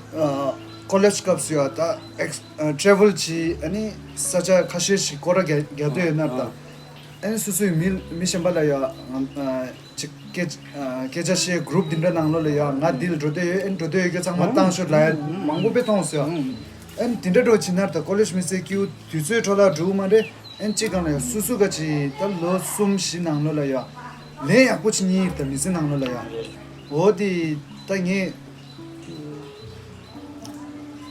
ཀོ་ལེཇ་སྐབས་སུ་ཡ་ད་ཨེག་ཊེ་རེ་ཝལ་བྱེད་ཨ་ནི་ས་ཆ་ཁ་ཤས་ཤིག་སྐོར་ར་རྒྱག་རྒྱག་འདོད་ཡོད་ན་ད། ཨ་ནི་སོ་སོའི་མི་མི་གཞན་པ་ལ་ཡ་ཨ་ཅིག་སྐད་ཨ་སྐད་ཆ་བཤད་གུ་རུབ་འདི་འདྲ་ནང་ལོགས་ལ་ཡ་ང་འདི་ལ་འགྲོ་འདོད་ཡོད་ཨ་ནི་འགྲོ་འདོད་ཡོད་རྒྱུ་ཚང་མ་བཏང་ཤོག་ལབ་ཡ་མང་པོ་དཔེ་མཐོང་སོང་ཡ། ཨ་ནི་འདི་འདྲ་འགྲོ་བྱེད་ན་ད་ཀོ་ལེཇ་མི་ཚེ་སྐྱིད་པོ་དུས་ཚོད་འཕྲོ་བརླག་འགྲོ་གི་མ་རེད། ཨ་ནི་གཅིག་སྒང་ལ་ཡ་སོ་སོ་ག་ཅིག་ད་ལོ་གསུམ་བཞི་ནང་ལོགས་ལ་ཡ་ལན་ཡག་པོ་ཅིག་རྙེད་ད་མི་ཚེ་ནང་ལོགས་ལ་ཡ། འོ་དེ་ད་ངས།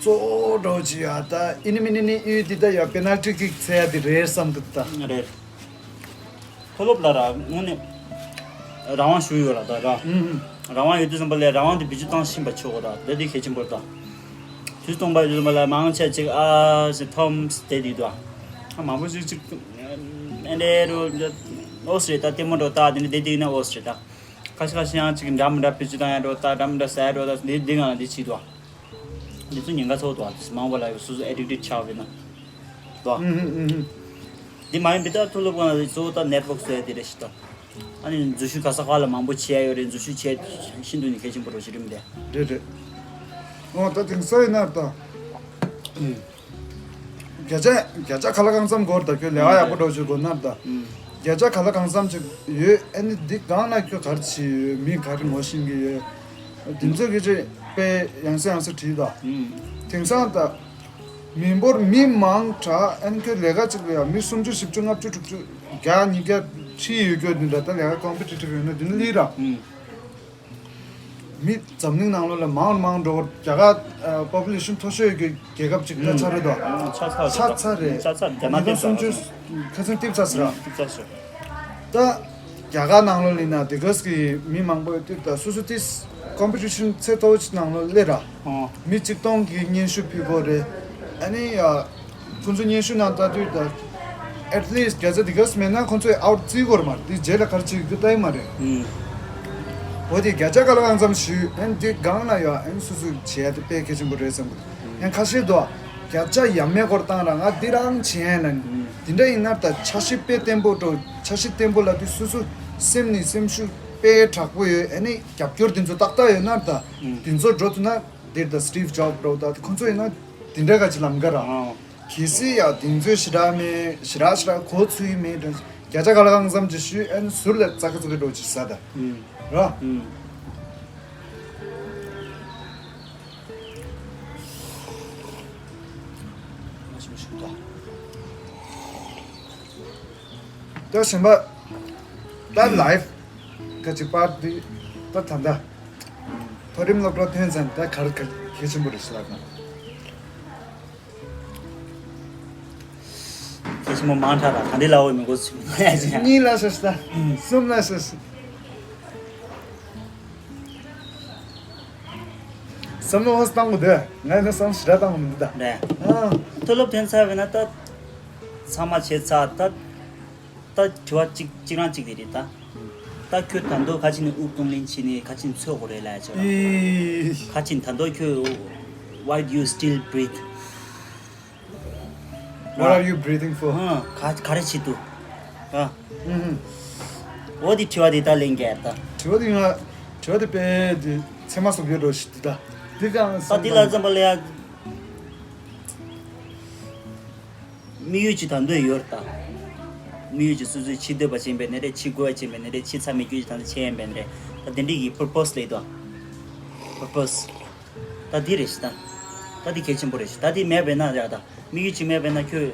གཙོ་བོ་འདྲ་བོ་ཅིག་ཡ་ད་ཨི་ནི་མི་ནི་ནི་ཨི་འདི་ད་ཡ་པེ་ནལ་ཊི་ཀིག་འཚོལ་ཡ་དེ་རེད་བསམ་འདུག་ད། རེད། མཐོ་སློབ་ལ་ར་དངོས་གནས་རང་དབང་ཞུ་ཡོད་ར་ད་ར། ཨུམ་ཨུམ། རང་དབང་ཡོད་དུས་ཙམ་པ་ལས་རང་དབང་དེ་བེད་སྤྱོད་བཏང་ཤེས་པ་ཆོག་གོ་ར་ད་དེ་གལ་ཆེན་པོ་རེད་ད། དུས་སྟོང་པ་དུས་སྟོང་པ་ལ་མང་ཆེ་ཅིག་ཨ་ཟེར་འཐོམ་སྟེ་བསྡད་འདུག་ཨ་མང་པོ་ཞིག་ཅིག་ཨེ་འདྲའི་རུ་ཨོ་ཟེར་ད་ལྟད་མོ་འགྲོ་ད་དེ་འདྲ་བསྡད་བསྡད་ན་ཨོ་ཟེར་ད། ཁ་ཤས་ཁ་ཤས་ཡང་ཅིག་འདྲ་མི་འདྲ་བེད་སྤྱོད་བཏང་ཡ་འགྲོ་ད་འདྲ་མི་འདྲ་ཟ་ཡ་འགྲོ་ད་འདི་འདི་ང་ལ་འདི་བྱེད་འདུག་འདི་ཚོ་ཉེན་ཁ་ཚ་པོ་འདུག་མང་པོ་ལ་སོ་སོ་ཨེ་ཌིག་ཊི་ཆགས་པས་ན་འདུག་ཨུ་ཧུ་ཨུ་ཧུ། འདི་མ་ཡིན་པའི་ད་མཐོ་སློབ་ཁང་ལ་གཙོ་བོ་ད་ནེཊ་ཝོརྐ་བཟོ་ཡ་དེ་རེད་ཤི་ད། ཨ་ནི་འཛུལ་ཞུགས་ག་ས་ག་ལ་མང་པོ་བྱས་ཡོད་རེད། འཛུལ་ཞུགས་བྱས་ཤིན་ཏུ་ནས་གལ་ཆེན་པོ་རེད་ཤི་རིམ་དེ། རེད་རེད། ཨོ་ད་དེང་སང་ཡིན་ན་ད། ཨུ། བརྒྱ་ཆ་བརྒྱ་ཆ་ག་ལ་གང་འཚམ་འགོར་ད་ཁྱོད་ལས་ཀ་ཡག་པོ་འགྲོ་ཆོག་དགོས་ན་ད། ཨུ། བརྒྱ་ཆ་ག་ལ་གང་འཚམ་ཅིག་ཡོད། ཨ་ནི་འདི་སྒང་ལ་ཁྱོད་ག་རེ་བྱས་ཡོད། མི་ག་རེ་ངོ་ཤེས་ཀྱི་ཡོད། དེ་ཚོ་གི་ཅིག་དཔེ་ཡང་སེ་ཡང་སེ་བྲིས་ད། ཨུ། དེང་སང་ད། མི་འབོར་མི་མང་དྲགས། ཨན་ཁྱོད་ལས་ཀ་གཅིག་ལ་ཡང་མི་སུམ་ཅུ་བཞི་བཅུ་ལྔ་བཅུ་དྲུག་ཅུ་བརྒྱ་ཉིས་བརྒྱ་ཁྲི་ཡོད་རྒྱུ་འདི་འདྲ་ད་ལས་ཀ་ཀོམ་པི་ཊི་ཊིབ་ཡོད་ན་འདི་ནི་ལི་ར། ཨུམ། མི་འཛམ་གླིང་ནང་ལོགས་ལ་མང་རུ་མང་འགྲོ་བར་རྒྱ་གར་པོ་པུ་ལེ་ཤན་མཐོ་ཤོས་ཀྱི་རྒྱལ་ཁབ་ཅིག་ད་ཆགས་རེད་དོ། ཨུམ། ཆགས་ཚར་ཆགས་ཚར་རེད། ཆགས་ཚར་རྒྱ་ནག་ཉིས་སྟོང་སུམ་ཅུ་ཁ་སང་ཏིབ་ཚར་སི་ར། ཏིབ་ཚར་སི། ད་རྒྱ་གར་ནང་ལོགས་ལ་ཡིན་ན་དེ་ག་གི་མི་མང་པོ་ཡོད་དུས་ད་སོ་སོ་ཏིས་ཀོམ་པི་ཊི་ཤན་ཚད་མཐོ་བོ་ཅིག་ནང་ལོགས་སླེབས་ར། ཨོ། མི་གཅིག་སྟོང་གི་སྙན་ཞུ་ཕུལ་དགོས་རེད། ཨ་ནི་ཡ། ཁོང་ཚོ་སྙན་ཞུ་ནང་ལྟ་དུས་ད། ཨེཊ་ལིསྚ་བརྒྱ་ཆ་དེ་ག་མེད་ན་ཁོང་ཚོས་ཨའུཊ་རྩིས་དགོས་རེད་མ་རེད། དེ་རྗེས་ལ་ག་རེ་བྱེད་ཀྱི་ལྟ་ཡི་མ་རེད། ཨུམ། འོ་དེ་བརྒྱ་ཆ་ག་ལ་གང་འཚམ་ཞུས། ཨ་ནི་དེ་སྒང་ལ་ཡ་ཨ་ནི་སོ་སོས་བྱས་ཏེ་དཔེ་གལ་ཆེན་པོ་རེད་བསམ་གི་འདུག་ཨ་ནི་ཁ་ཤས་འདུག་བརྒྱ་ཆ་ཡ་མེད་སྐོར་བཏང་ར་ང་འདི་རང་བྱས་ན་ནི། དེ་འདྲ་ཡིན་ན་ད་འཆར་གཞི་དཔེ་བརྟན་པོ་འགྲོ། འཆར་གཞི་བརྟན་པོ་ལབ་དུས་སོ་སོ་སེམས་ནི་སེམས་ཤུགས་དཔེ་དྲག་པོ་ཡོད། ཨ་ནི་རྒྱབ་སྐྱོར་དེ་ཚོ་ཏག་ཏག་ཡོད་ན་ད། དེ་ཚོ་འགྲོ་ཐུབ་ན་འདིར་ད་སི་ཊིབ་ཇོབ་འགྲོ་ད་ཁོང་ཚོ་ཡིན་ན་དེ་འདྲ་ག་ཅི་ལམ་ཀ་ར། གལ་སྲིད་ཡ་དེ་ཚོ་ཞེ་དྲག་མེད་ཞེ་དྲག་ཞེ་དྲག་གོ་ཚུལ་མེད་འགྲོ། བརྒྱ་ཆ་ག་ལ་གང་འཚམ་ཅིག་ཞུས། ཨ་ནི་ཟུར་ལ་ཙག་གི་ཙག་གི་འགྲོ་ཅིག་ཟ་ད། ར། ད་གཞན་པ། ད་ལའིབ་ག་ཅིག་པར་འདི་ད་ད་ད། མཐོ་རིམ་སློབ་གྲྭ་ཐོན་ཙང་ད་གར་ག་གལ་ཆེན་པོ་རེད་ཤག་ལབ་ན། གལ་ཆེན་པོ་མང་དྲགས་ལ་ད་འདི་ལ་འོས་མི་དགོས་ཚུལ་མ་ཡ་ཅི་ཡ། གཉིས་ལ་ཤ་ཤ་ད། གསུམ་ལ་ཤ་ཤ། བསམ་བློ་ཧོ་སྟངས་གོ་དེ་ང་ཡིན་ན་བསམ་ཞེ་དྲག་བཏང་གོ་མི་འདུག་ད། རེད། ཨ། མཐོ་སློབ་ཐོན་ཚར་བས་ན་ད། ཚང་མ་བྱས་ཚར་ད། ད་དྲི་བ་གཅིག་གཅིག་རང་གཅིག་དེ་རེད་ད། ད་ཁྱོད་ད་དུང་ག་ཅི་ནས་དབུགས་གཏོང་ལེན་བྱས་ནས་ག་ཅི་ནས་འཚོལ་དགོས་རེད་ལབ་ཡ་ཅིག་ར། ཨི། ག་ཅི་ད་དུང་ཁྱོད། Why do you still breathe? What are you breathing for? ཧ། ག་ག་རེ་བྱེད་འདུག་ཨ། ཨུ་ཧུ། འོ་དེ་དྲི་བ་དེ་ད་ལན་རྒྱག་ད། དྲི་བ་དེ་ང་དྲི་བ་དེ་དཔེ་དེ་ཚད་མ་སོགས་ཡོད་འགྲོ་ཞིག་འདུག་ད། དེ་གང་ད་དེ་ལ་བསམ་པ་ལ་ཡ། དམིགས་ཡུལ་ཅིག་ད་འདོད་ཡོད་རེད་ད། དམིགས་ཡུལ་ཅིག་སོ་སོས་བྱེད་འདོད་པ་ཅིག་ཡིན་པའི་ནི་རེད། བྱེད་དགོས་པ་ཅིག་ཡིན་པའི་ནི་རེད། བྱེད་ཚར་མེད་རྒྱུ་ཅིག་ད་ནི་བྱས་ཡིན་པའི་ནི་རེད། ད་དེ་འདྲའི་གི་པར་པོས་ལས་དོ། པར་པོས། ད་འདི་རེད་ཤི་ད། ད་འདི་གལ་ཆེན་པོ་རེད་ཤི། ད་འདི་མེད་པས་ན་ཡ་ད། དམིགས་ཡུལ་ཅིག་མེད་པས་ན་ཁྱོད།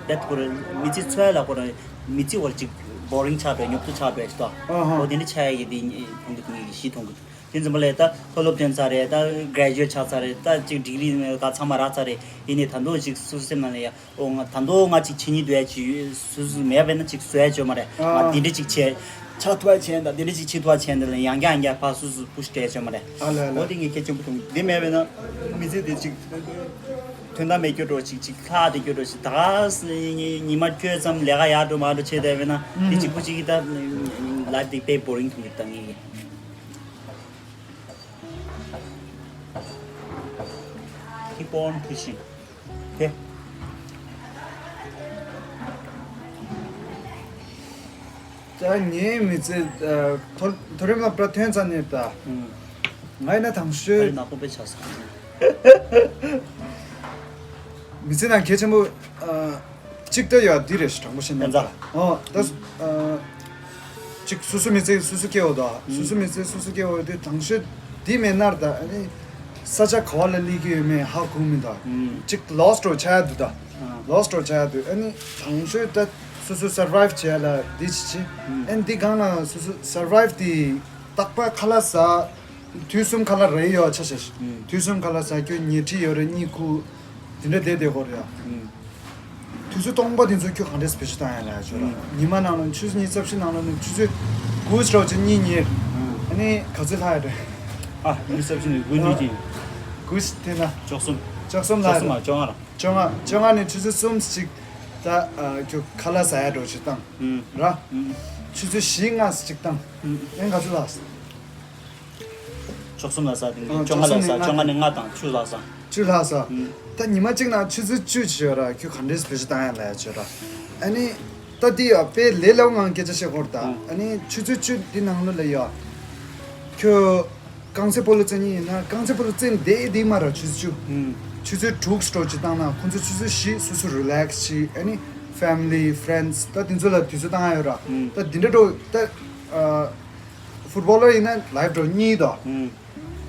དེ་ཁོ་རེ་མི་ཚེ་འཚོ་ཡ་ལ་ཁོ་རེ། མི་ཚེ་བར་ཅིག་བོ་རིང་ཆགས་པའི་ཉོབ་ཏོ་ཆགས་པའི་ཤི་ད། ཨ་ཧ། འོ་དེ་འདྲ་ཆགས་ཡ་གི་འདི་མཐོང་གི་འདུག་ངེད་ཀྱི་ཤི་མཐོང་གི་འདུག་དེ་ཙམ་པ་ལས་ད་མཐོ་སློབ་ཐོན་ཚར་རེད། ད་གྲེ་ཇུ་ཨེཊ་ཆགས་ཚར་རེད། ད་ཅིག་ཌིག་རི་ག་ཚང་མ་རག་ཚར་རེད། ཡིན་ནའི་ད་དུང་ཅིག་སོ་སོ་སེམས་ནང་ལ་ཡ། ཨོ་ང་ད་དུང་ང་ཅིག་བྱེད་སྙིང་འདོད་ཡ་ཅིག་ཡོད། སོ་སོ་མེད་པས་ན་ཅིག་བཟོ་ཡ་ཅིག་ཡོད་མ་རེད། ང་ཨ། འདི་འདྲ་ཅིག་བྱས། ཆགས་ཐུབ་པ་བྱས་ད་འདི་འདྲ་ཅིག་བྱེད་ཐུབ་པ་བྱས་འདི་ལ་ཡང་བསྐྱར་ཡང་བསྐྱར་ཕར་སོ་སོ་པུ་ཤི་སྤྲད་ཡ་ཅིག་ཡོད་མ་རེད། ཨ་ལེ་ཨ་ལེ། འོ་དེ་ངས་གལ་ཆེན་པོ་མཐོང་། འདི་མེད་པས་ན་མི་ཚེ་འདི་ཅིག་དོན་དག་མེད་སྐྱོ་འགྲོ་ཅིག་ཅིག་ལྷག་དེ་སྐྱོ་འགྲོ་ཅིག་ད་ག་ཉི་མ་ཁྱོད་ཙམ་ལས་ཀ་ཡག་འགྲོ་མ་འགྲོ་བྱས་བསྡད་པས་ན་འདི་གཅིག་པུ་གཅིག་གིས་ད་ལའིབ་འདི་དཔེ་བོ་རིང་མཐོང་གི་ད་ངས། Keep on pushing. Okay. ད་ངའི་མི་ཚེ་ཨ། མཐོ་མཐོ་རིམ་སློབ་གྲྭ་ཐོན་ཚར་ནས་ད། ཨུམ། ང་ཡིན་ན་དང་ཤོས། ཨ་རི་ནག་པོ་དཔེ་ཆགས་སོང་། མི་ཚེ་ནང་གལ་ཆེན་པོ་ཨ། གཅིག་ད་ཡོད་འདི་རེད་ཞེ་དྲག་པོ་ཤེས་ན་ད། ཨོ་ད། ཨ། གཅིག་སོ་སོ་མི་ཚེ་སོ་སོ་སྐྱེལ་བ་དང་། ཨུམ། སོ་སོ་མི་ཚེ་སོ་སོ་སྐྱེལ་བ་དེ་དང་ཤོས་འདི་མེད་ན་ད་ཨ་ནི་ས་ཆ་ག་བ་ལ་སླེབས་ཀྱི་ཡོད་མེད་ཧ་གོ་མི་འདུག་ཨུམ། གཅིག་ལོ་སི་ཊི་འགྲོ་ཆགས་ཡ་འདུག་ད། ཨ། ལོ་སི་ཊི་འགྲོ་ཆགས་ཡ་འདུག་ཨ་ནི་དང་ཤོས་ད་སོ་སོ་སར་ཝའིབ་བྱེད་ཡ་ལ་འདི་བྱེད་བྱེད། ཨུམ། ཨ་ནི་འདི་སྒང་ལ་སོ་སོ་སར་ཝའིབ་དེ་རྟག་པར་ཁ་ལག་ཟ། དུས་གསུམ་ཁ་ལག་རེ་ཡོད་ཆ་ཆ་ཞིག་ཨུམ། དུས་གསུམ་ཁ་ལག་ཟ་རྒྱུ་ཉལ་ཁྲི་ཡོད་རེད་གཉིད་ཁུག་དེ་འདྲ་བསྡད་བསྡད་དགོས་རེད་ཡ། ཨུམ། དུས་ཚོད་སྟོང་པ་དེ་ཚོ་ཁྱོད་གང་འདྲས་བེད་སྤྱོད་བཏང་ཡ་ལ་ཡ་ཆོད་ར། ཨུམ། ཉི་མ་ནང་ལ་ཆུ་ཚོད་ཉི་ཤུ་རྩ་བཞི་ནང་ལ་ནི་ཆུ་ཚོད་དགུ་ཞིག་རོགས་ཅིག་གཉིད་ཉལ། ཨུམ། ཨ་ནི་ག་ཚོད་ལྷག་ཡ་རེད། ཨ་ཉི་ཤུ་རྩ་བཞི་ནི་དགུ་གཉིས་ཀྱི། དགུ་ཞིག་དེ་ན། བཅུ་གསུམ། ལྕགས་གསུམ་ལ་ལ་བཅོ་ལྔ་ར། བཅོ་ལྔ་བཅོ་ལྔ་ནས་ཆུ་ཚོད་གསུམ་ཞིག་ད་ཁྱོད་ཁ་ལག་ཟ་ཡ་འགྲོ་ཞིག་བཏང་ཨུམ། ར། ཨུམ། ཆུ་ཚོད་བཞི་ལྔ་ཞིག་བཏང་། ཨུམ། ཨེ་ག་ཚོད་ལགས། ལྕགས་གསུམ་ལ་ཟ་དེ་ཨ་བཅོ་ལྔ་ལ་ཟ། ལྕགས་གསུམ་ནས་ལྔ་བཅོ་ལྔ་ནས་ལྔ་དང་བཅུ་ལ་ཟ། བཅུ་ལ་ཟ། ཨུམ། ད་ཉི་མ་གཅིག་ནང་ཆུ་ཚོད་བཅུ་ཅིག་ཡོད་ར། ཁྱོད་ག་འདྲས་བེད་སྤྱོད་བཏང་ཡ་ལ་ཡ་བྱོས་ར། ཨ་ནི། ད་འདི་ཡ་དཔེ་ལས་སླ་བོ་ངང་སྐད་ཆ་བཤད་སྐོར་ད། ཨང་། ཨ་ནི་ཆུ་ཚོད་བཅུ་འདི་ནང་ལོ་ལ་ཡ། ཁྱོད་རྐང་རྩེད་སྤོ་ལོ་རྩེ་མཁན་ཡིན་ན་རྐང་རྩེད་སྤོ་ལོ་རྩེ་བསྡད་འདི་མ་ར་ཆུ་ཚོད་བཅུ། ཨང་། ཆུ་ཚོད་དྲུག་སྤྲོ་ཅིག་བཏང་ན་ཁོང་ཚོ་ཆུ་ཚོད་བཞི་སོ་སོ་རི་ལེག་སི་བྱེད། ཨ་ནི་ཕེ་མི་ལི་ཕེ་རེན་ཌི་ད་དེ་ཚོ་ལ་དུས་ཚོད་བཏང་ཡ་ཡོད་ར། ཨང་། ད་འདི་འདྲ་འགྲོ་ད། ཨ། ཕུཊ་བོ་ལར་ཡིན་ན་ལའིཕ་འགྲོ་གཉིས་དོ། ཨང་།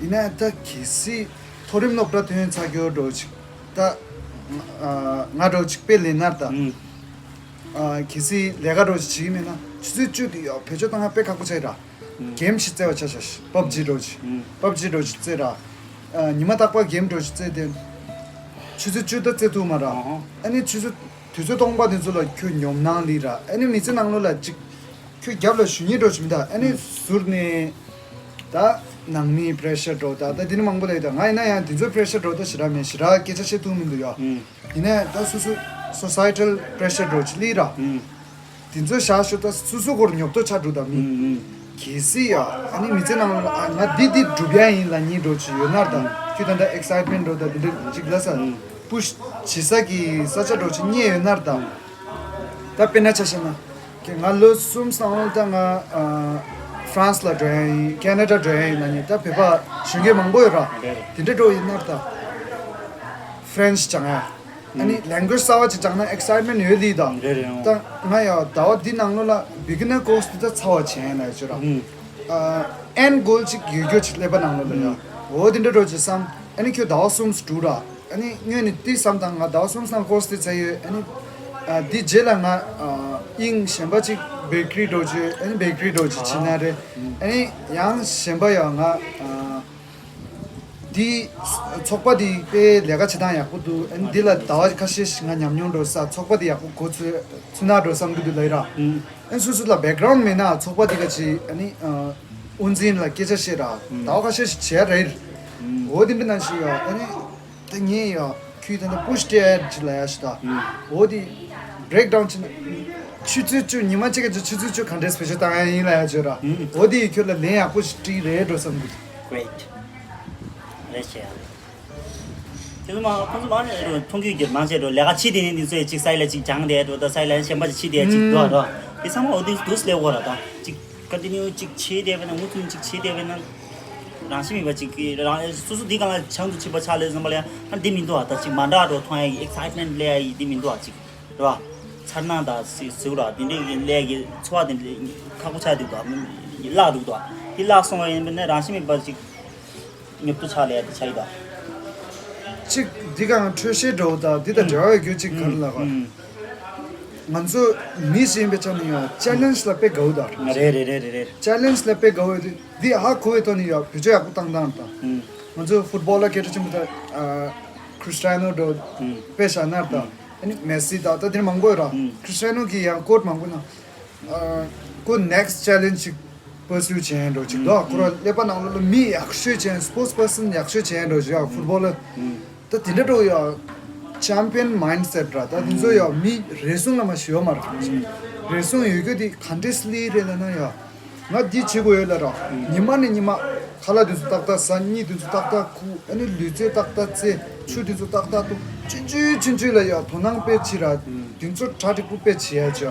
ཡིན་ན་ད་གལ་སྲིད་མཐོ་རིམ་སློབ་གྲྭ་ཐོན་ཚར་རྒྱུ་འགྲོ་ཅིག་ད། ང་འགྲོ་ཅིག་དཔེ་ལེན་ན་ད། ཨུམ། གལ་སྲིད་ལས་ཀ་འགྲོ་ཅིག་བྱེད་ཀྱི་མེད་ན་ཆུ་ཚོད་བཅུ་དེ་ཡོ་བེད་སྤྱོད་བཏང་ཡ་དཔེ་ཁག་པོ་ཆགས་ར། ཨུམ། གེམ་ཞིག་རྩེ་བ་ཆ་ཤ་ཤ་པབ་ཇི་འགྲོ་ཅིག་ཨུམ། པབ་ཇི་འགྲོ་ཅིག་རྩེ་ར། ཉི་མ་རྟག་པར་གེམ་འགྲོ་ཅིག་རྩེ་དེ། ཆུ་ཚོད་བཅུ་ད་རྩེ་ཐུབ་མ་ར། ཨ་ནི་ཆུ་ཚོད་དུས་ཚོད་སྟོང་པ་དེ་ཚོ་ལ་ཁྱོད་ཉོབ་སྣང་ལི་ར། ཨ་ནི་མི་ཚེ་ནང་ལོ་ལ་ཅིག་ཁྱོད་རྒྱབ་ལ་ཞུ་སྙིང་འགྲོ་ཞིག་མི་འདུག་ཨ་ནི་ཟུར་ནས་ད་ནང་མིའི་པི་རེ་ཤར་འགྲོ་ད་ད་དེ་ནི་མང་པོ་ལས་ད་ང་ཡིན་ན་ཡང་དེ་ཚོའི་པི་རེ་ཤར་འགྲོ་ད་ཞེ་དྲག་མེད། ཞེ་དྲག་སྐད་ཆ་བཤད་ཐུབ་མི་འདུག་ཡ། ཡིན་ནའི་ད་སོ་སོ་སོ་སའི་ཊལ་པི་རེ་ཤར་འགྲོ་ཅིག་ལི་ར། དེ་ཚོ་བཞག་ཤོག་ད་སོ་སོ་སྐོར་ཉོབ་ཏོ་ཆགས་འགྲོ་ད་མི། གལ་སྲིད་ཡ་ཨ་ནི་མི་ཚེ་ནང་ལ་ང་འདི་འདི་སྒྲུབ་ཡ་ཡིན་ལ་གཉིས་འགྲོ་ཅིག་ཡོད་ན་ད་ཁྱོད་ད་ད་ཨེག་སའིཊ་མེན་འགྲོ་ད་འདི་འདྲ་ཅིག་ལ་ས། པུཤ་བྱེད་ས་གི་ས་ཆ་འགྲོ་ཅིག་རྙེད་ཡོད་ན་ད། ད་དཔེར་ན་ཆ་བཞག་ན། ཀྱེ་ང་ལོ་གསུམ་སང་ལོ་ད་ང་ཨ་ཧྥ་རན་སི་ལ་འགྲོ་ཡ་ཡིན། ཁེ་ན་ཌ་འགྲོ་ཡ་ཡིན་ལབ་ནས་ད་བོད་པ་གཞོན་སྐྱེས་མང་པོ་ཡོད་ར། རེད། དེ་འདྲ་འགྲོ་ཡིན་ན་ད་ཧྥ་རན་སི་སྦྱང་ཡ། ཨ་ནི་ལེང་གུ་ཨེཇ་གསར་བ་ཅིག་སྦྱང་ན་ཨེག་སའིཊ་མེན་ཡོད་ལི་ད། རེད་རེད། ད་ང་ཡ་ཟླ་བ་འདི་ནང་ལོ་ལ་བི་གི་ནར་ཀོར་སི་འདི་ད་ཚར་བ་བྱས་ཡིན་ལབ་ཡ་ཅིག་ར། ཨ་ཨེན་གོལ་ཅིག་ཡོད་རྒྱུ་ཅིག་ཀླད་པ་ནང་ལོ་ལ་ཡ། འོ་དེ་འདྲ་འགྲོ་ཅིག་བསམ། ཨ་ནི་ཁྱོད་ཟླ་བ་གསུམ་དྲུག་ར། ཨ་ནི་སྔོན་ནས་ཏི་བསམ་དང་ང་ཟླ་བ་གསུམ་སང་ཀོར་སི་དེ་བྱས་ཡོད། ཨ་ནི་ཨ་འདི་རྗེས་ལ་ང་ཨ་དབྱིངས་གཞན་པ་ཅིག་བེ་ཀ་རི་འགྲོ་རྒྱུ། ཨ་ནི་བེ་ཀ་རི་འགྲོ་རྒྱུ་བྱེད་ན་རེད། ཨ་ནི་ཡང་གཞན་པ་ཡང་ང་ཨ་འདི་ཚོགས་པ་འདི་དཔེ་ལས་ཀ་བྱེད་སྟངས་ཡག་པོ་འདུག་ཨ་ནི་འདི་ལ་ཟླ་བ་ཁ་ཤས་ཤིག་ང་ཉམས་མྱོང་འགྲོ་ས། ཚོགས་པ་འདི་ཡག་པོ་འགོ་ཚུགས་ཚུགས་ན་འགྲོ་བསམ་གྱི་འདུག་ལབ་ཡ་ར། ཨ་ནི་སོ་སོ་ལ་བེག་གྷ་རའུན་ཌ་མེད་ན་ཚོགས་པ་འདི་ག་ཅིག་ཨ་ནི་ཨ་དབུ་འཛིན་ལ་སྐད་ཆ་བཤད་ར། ཟླ་བ་ཁ་ཤས་ཤིག་བྱས་རེད། འོ་དེ་འདྲ་ན་ཞིག་ཡ་ཨ་ནི། ད་ངས་ཡ་ཁྱོད་ད་ལྟ་པུཤ་ཊེ་ཨེ་ཌི་ལ་ཡ་ཞིག་ད། འོ་དེ་བྷི་རེག་ཌའུན་བྱས་ན། ཆུ་ཚོད་བཅུ་ཉི་མ་གཅིག་གི་ཆུ་ཚོད་བཅུ་ག་འདྲས་བེད་སྤྱོད་བཏང་ཡ་ཡིན་ལ་ཡ་བརྗོད་ར། འོ་དེ་ཁྱོད་ལ་ལན་ཡག་པོ་ཞིག་སྤྲད་རེད་འགྲོ་བསམ་གི། གྷི་རེ་ཊི། རེད་ཤག་ཡ། དེ་ཚོ་མ་ཁོང་ཚོ་མང་ཆེ་རུ་མཐོང་རྒྱུ་རྒྱུ་མང་ཆེ་རུ་ལས་ཀ་ཕྱི་དེ་ནས་འདི་ཚོས་ཅིག་སའི་ལ་ཅིག་སྦྱངས་དེ་འགྲོ་ད་སའི་ལ་གཞན་པ་ཅིག་ཕྱི་དེ་ཅིག་འདུག་ར། དེ་ཚང་མ་འོ་དེ་དུས་ལས་འོ་ར་ད་ཅིག་ཀོན་ཊི་ནིའུ་ཅིག་བྱེད་བསྡད་པ་ན་ངུ་ཚུན་ཅིག་བྱེད་བསྡད་པ་ན། རང་བཞིན་མེད་པ་ཅིག་གིས་རང་སོ་སོ་འདི་གང་ལ་བྱང་དུ་ཕྱིན་པ་ཆགས་ལས་བསམ་པ་ལ་ཡང་ཨ་འདི་མི་འདུག་ཨ། ད་ཅིག་མ་འདྲ་འགྲོ་མཐོང་ཡ་ཡི་ཨེག་སའིཊ་མེན་ཊི་སླེབས་ཡ་ཡི་འདི་མི་འདུག་ཨ། ཅིག་རེད་བ། འཚར་སྣང་དང་སི་ཟེར་ར་འདི་འདྲའི་གི་སླེབས་ཡ་གི་ཚོར་བ་འདི་འདྲའི་ཁག་པོ་ཆགས་འདུག་ད་མི་བརླག་འདུག་ད། འདི་བརླག་སོང་བ་ཡིན་ན་རང་བཞིན་མེད་པ་ཅིག་ཉོབ་ཏོ་ཆགས་ལས་ཡ་འདི་ཆགས་ཡི་ད། ཅིག་འདི་གང་འཕྲོད་བཤད་འགྲོ་ད་འདི་དང་འབྲེལ་བ་ཡོད་རྒྱུ་ཅིག་ག་རེ་ལབ་ག་ང་ཚོ་མི་ཞིག་ཡིན་པའི་ཆ་ནས་ཡང་ཅེ་ལེན་ཇི་ལ་དཔེ་དགའ་བོ་དང་། རེད་རེད་རེད་རེད་རེད། ཅེ་ལེན་ཇི་ལ་དཔེ་དགའ་བོ་ཡོད་དུས་འདི་ཧ་གོ་བའི་ཐོག་ནས་ཡང་བེད་སྤྱོད་ཡག་པོ་བཏང་སྟངས་དང་། ང་ཚོ་ཕུཊ་བོལ་ལ་སྐད་ཆ་ཆེན་པོ་དང་ཁྲི་སི་ཊི་ཡ་ནོ་འགྲོ་དཔེ་བཞག་ན་དང་ཨ་ནི་མེ་སི་དང་ད་དེར་མང་པོ་ཡོད་ར། ཁྲི་སི་ཊི་ཡ་ནོ་གི་ཡང་ཀོ་ཊི་མང་པོ་ན་ཁོ་ནེག་སི་ཊི་ཅེ་ལེན་ཇི་ཅིག་པར་སིའུ་བྱས་འགྲོ་ཅིག་འདུག་ཁོ་ར་ཀླད་པ་ནང་ལོགས་ལ་མི་ཡག་ཤོས་བྱས་སི་པོར་ཊི་པར་སན་ཡག་ཤོས་བྱས་འགྲོ་ཅིག་ཡ་ཕུཊ་བོལ་ལ། ད་དེ་འདྲ་འགྲོ་ཡ། ཆེམ་པི་ཡན་མའིན་སེཊ་ར་ད་དེ་ཚོ་ཡ་མི་རེ་ཟུང་ལ་མ་ཞུ་བ་མ་རེད། རེ་ཟུང་ཡོད་རྒྱུ་དེ་ག་འདྲས་ལི་རེད་ལབ་ན་ཡ། ང་འདི་བྱེད་དགོས་ཡོད་ལ་ར། ཉི་མ་ནས་ཉི་མ། ཁ་ལག་དེ་ཚོ་ཏག་ཏག་ཟ། གཉིད་དེ་ཚོ་ཏག་ཏག་ཁུག་ཨ་ནི་ལུས་རྩལ་ཏག་ཏག་རྩེ། ཆུ་དེ་ཚོ་ཏག་ཏག་འཐུང་། ཆུང་ཆུང་ཆུང་ཆུང་ལ་ཡ་དོ་སྣང་དཔེ་བྱེད་ར། དེ་ཚོ་གྲ་སྒྲིག་པོ་དཔེ་བྱེད་ཡ་ཅིག་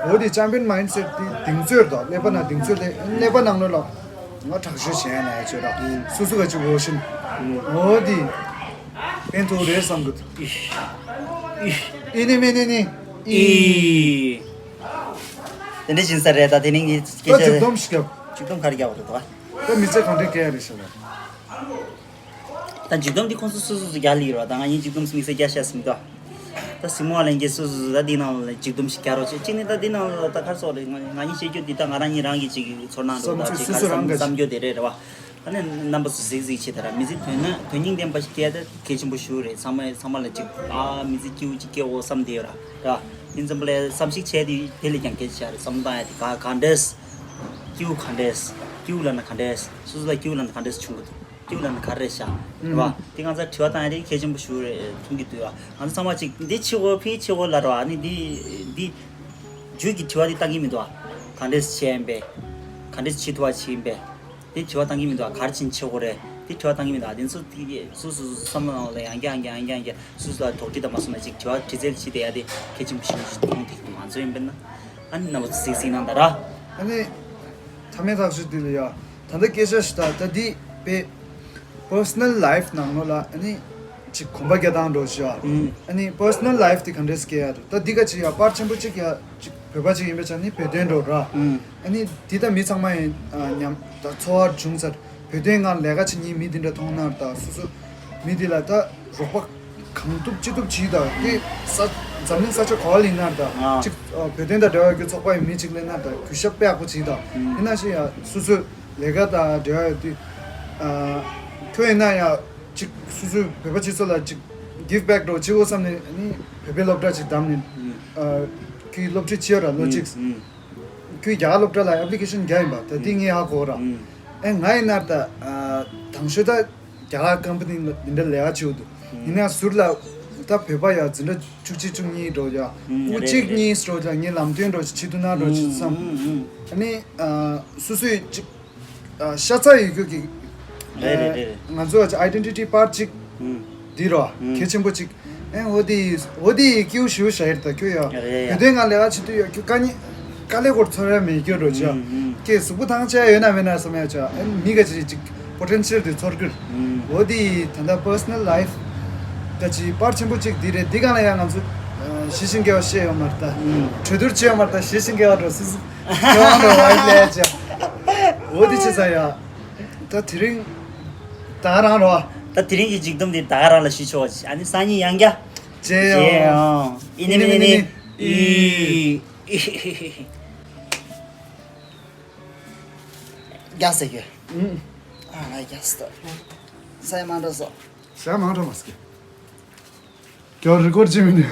འོ་དེ་ཆེམ་པི་ཡན་མའིན་སེཊ་དེ་གདེང་ཚོད་དང་ཀླད་པ་ནང་གདེང་ཚོད་ལས་ཀླད་པ་ནང་ལོགས་ལ་ང་དྲག་ཤོས་བྱས་ན་ཡ་ཅིག་ར། སོ་སོ་ག་ཅིག་འོ་ཤིན། འོ་དེ་ཕན་ཐོགས་རེད་བསམ་གི་འདུག་ཨི་ནི་མི་ནི་ནི་ཨི། དེ་འདྲ་ཡིན་ས་རེད། ད་དེ་རིང་གི་སྐད་ད་ཆ་མཇུག་སྡོམ་ཞིག་བརྒྱབ། མཇུག་སྡོམ་ག་རེ་བརྒྱབ་པ་རེད་དོ། ད་མི་ཚེ་གང་འདྲ་སྐྱེལ་ཡ་རེད་ཤག་ལ། ད་མཇུག་སྡོམ་འདི་ཁོང་ཚོ་སོ་སོ་སོ་རྒྱག་ལི་རོ། ད་ང་གཉིས་མཇུག་སྡོམ་དམིགས་བསལ་རྒྱག་ཤ་ཟིན་ཏོ། ད་སྲིང་མོ་བ་ལེན་གྱི་སོ་སོ་སོ་ད་འདི་ནང་ལ་མཇུག་སྡོམ་ཞིག་རྒྱག་རོགས་བྱེད། གཅིག་ནི་ད་འདི་ནང་ལ་ད་ག་རེ་ཟེར་རེད། ང་ང་གཉིས་བཤད་རྒྱུ་འདི་ད་ང་རང་གཉིས་རང་གི་ཅིག་ཚོར་སྣང་འདྲ་བོ་ད་ཅིག་ག་རེ་བསམ་བསམ་རྒྱུ་དེ་རེད་རེད་བ། ད་ནི་རྣམ་པ་ཚོ་གཟིགས་གཟིགས་བྱེད་ད་ར། མི་ཚེ་དོན་ན་དོན་སྙིང་ལྡན་པ་ཞིག་སྐྱེལ་ད་གལ་ཆེན་པོ་ཞིག་རེད། ཚང་མ་ཚང་མ་ལ་ཅིག་ཨ་མི་ཚེ་སྐྱིད་པོ་ཅིག་སྐྱེལ་འོ་བསམ་དེ་ཡོད་ར་ར། ཡིན་ཙམ་པ་ལ་བསམ་གཞིག་བྱས་དེ་དེ་ལས་ཀྱང་སྐད་ཆ་རེད། བསམ་བློ་བཏང་ཡ་དེ་ག་ག་འདྲས། སྐྱིད་པོ་ག་འདྲས། སྐྱིད་པོ་ལབ་ན་ག་འདྲས། སོ་སོ་ལ་སྐྱིད་པོ་ལབ་ན་ག་འདྲས་བྱུང་གི་འདུག་ཡུལ་ལ་ནི་ག་རེ་ཤག་རེད་བ། དེ་ང་ཚོ་དྲི་བ་བཏང་ཡ་དེ་གལ་ཆེན་པོ་ཞིག་རེད་མཐོང་གི་འདུག་བ། ང་ཚོ་ཚང་མ་ཅིག་འདི་ཕྱི་གོ་ཕི་ཕྱི་གོ་ལ་རོ། ཨ་ནི་འདི་འདི་རྒྱུད་ཀྱི་དྲི་བ་འདི་བཏང་གི་མི་འདུག་བ། ག་འདྲས་བྱས་ཡིན་པས། ག་འདྲས་བྱེད་ཐུབ་པ་བྱས་ཡིན་པས། འདི་དྲི་བ་བཏང་གི་མི་འདུག་བ། ག་རེ་བྱས་ཕྱི་གོ་རེད། འདི་དྲི་བ་བཏང་གི་མི་འདུག་བ། དེ་ཚོ་དེ་སུ་སུ་སུ་བསམ་བློ་ནང་ལ་ཡང་བསྐྱར་ཡང་བསྐྱར་ཡང་བསྐྱར་སུ་སུ་ལ་དོགས་འདྲི་དང་མ་སོང་ན་ཅིག་དྲི་བ་དྲི་རྩད་བྱེད་བསྡད་ཡ་དེ་གལ་ཆེན་པོ་ཞིག་མཐོང་ཐུབ་ཀྱི་འདུག་ང་ཚོ་ཡིན་པས་ན། ཨ་ནི་རྣམ་པ་ཚོ་གཟིགས་གཟིགས་གནང་དང་ར། ཨ་ནི། ཐ་མའི་ཐག་གཅོད་འདི་ལ་ཡ། ད་ལྟ་སྐད་ཆ་ཞིག་ད་ད་འདི་དཔེ། personal life ནང་ལོགས་ལ་ཨ་ནི། ཅིག་གོམ་པ་རྒྱག་སྟངས་འགྲོ་ཞིག་ཨ། ཨ་ནི་personal life དེ་ག་འདྲས་སྐྱེལ་ཡ་འདུག་ད་འདི་ག་ཅིག་ཡ་པར་ཆེན་པོ་ཅིག་ཡ་ཅིག་བོད་པ་ཅིག་ཡིན་པའི་ཆ་ནི་བོད་དོན་འགྲོ་ར། ཨ་ནི་འདི་ད་མི་ཚང་མ་ཡིན་ཉམས་ད་འཚོ་བ་བྱུང་ཚར། བོད་དོན་ངང་ལས་ཀ་བྱེད་མཁན་མི་འདི་འདྲ་མཐོང་ན་ད་སོ་སོ་མི་འདི་ལ་ད་རོགས་པ་གང་ཐུབ་ཅི་ཐུབ་བྱེད་ད་དེ་ས་འཛམ་གླིང་ས་ཆ་ག་བ་ལ་ཡིན་ན་ད་ཅིག་བོད་དོན་དང་འབྲེལ་བ་ཡོད་རྒྱུ་ཚོགས་པ་ཡི་མི་ཅིག་སླེབས་ན་ད་གུས་ཞབས་དཔེ་ཡག་པོ་བྱེད་ད་ཡིན་ན་ཞིག་ཡ་སོ་སོ་ལས་ཀ་དང་འབྲེལ་བ་ཡོད་དུས་ཁྱོད་ཡིན་ན་ཡ་ཅིག་སོ་སོའི་བོད་པ་སྤྱི་ཚོགས་ལ་ཅིག་give back འགྲོ་བྱེད་དགོས་བསམ་ནས་ནི་བོད་པའི་སློབ་གྲྭ་ཅིག་བདམས་ནས་ཁྱོད་སློབ་ཁྲིད་བྱེད་ཡོད་ར་ལོ་གཅིག་ཁྱོད་རྒྱ་གར་སློབ་གྲྭ་ལ་application་རྒྱག་ཡིན་པ་ད་དེ་ངས་ཧ་གོ་ར། ཨེ་ང་ཡིན་ན་ད་དང་ཤོས་ད་རྒྱ་གར་company་ལ་འདི་འདྲ་ལས་ཀ་བྱེད་འདུག་ཡིན་ན་ཟུར་ལ་ད་བོད་པ་ཡ་འཛིན་གྲྭ་བཅུ་གཅིག་བཅུ་གཉིས་འགྲོ་ཡ་དབུ་གཅིག་གཉིས་འགྲོ་ཡ་ངས་ལམ་སྟོན་འགྲོ་བྱེད་འདུག་ན་འགྲོ་བྱེད་བསམ། ཨ་ནི་སོ་སོའི་ཅིག་ཤ་ཚ་ཡོད་རྒྱུ་གི་རེད་རེད་རེད། ང་ཚོ་ཨའི་ཌེན་ཊི་ཊི་པར་གཅིག་འདི་རོ་གལ་ཆེན་པོ་གཅིག་ཨེ་འོ་དེ་འོ་དེ་སྐྱིད་པོ་ཞེ་པོ་ཞིག་རེད་ད་ཁྱོད་ཡ། རེད་ཡ། བོད་དོན་ངང་ལས་ཀ་བྱེད་དུས་ཡ་ཁྱོད་དཀའ་ངལ་དཀའ་ལས་སྐོར་ཚོར་ཡ་མེད་རྒྱུ་རོ་ཅག་ཁྱེད་གཟུགས་པོ་ཐང་ཆད་ཡོད་ན་མེད་ན་བསམ་ཡ་ཅག་ཨེ་མི་ག་ཅིག་ཅིག་པོ་ཊེན་ཤལ་དེ་ཚོར་གི་རེད། འོ་དེ་ད་ལྟ་པར་སོ་ནལ་ལའིཕ་ག་ཅིག་པར་ཆེན་པོ་གཅིག་འདི་རེད། འདི་གང་ལ་ཡ་ང་ཚོ་ཞི་ཞིང་རྒྱས་པ་བཤད་ཡོད་མ་རེད་ད། གྲོས་བསྡུར་བྱས་ཡོད་མ་རེད་ད། ཞི་ཞིང་རྒྱས་པ་འགྲོ་སི་སི་ཁྱོད་རང་འགྲོ་བ་ལས་ཅག་འོ་དེ་ཅི་ས་ཡ། ད་དེ་རིང་ད་ག་རང་རོ། ད་དེ་རིང་གི་མཇུག་སྡོམ་འདི་ད་ག་རང་ལ་ཞུ་ཆོག་ཨ་ནི་སང་ཉིན་ཡང་བསྐྱར། མཇལ་ཡོང་། ཨི་ནི་མི་ནི་ནི་ཨི། རྒྱག་ཟེར་གི་ཨ་ང་རྒྱག་ཟེར། ས་ཡ་མ་འགྲོ་སོ། ས་ཡ་མ་འགྲོ་མ་སྐྱེ། རྒྱག་རི་ཀོར་ཅི་མི་ནི།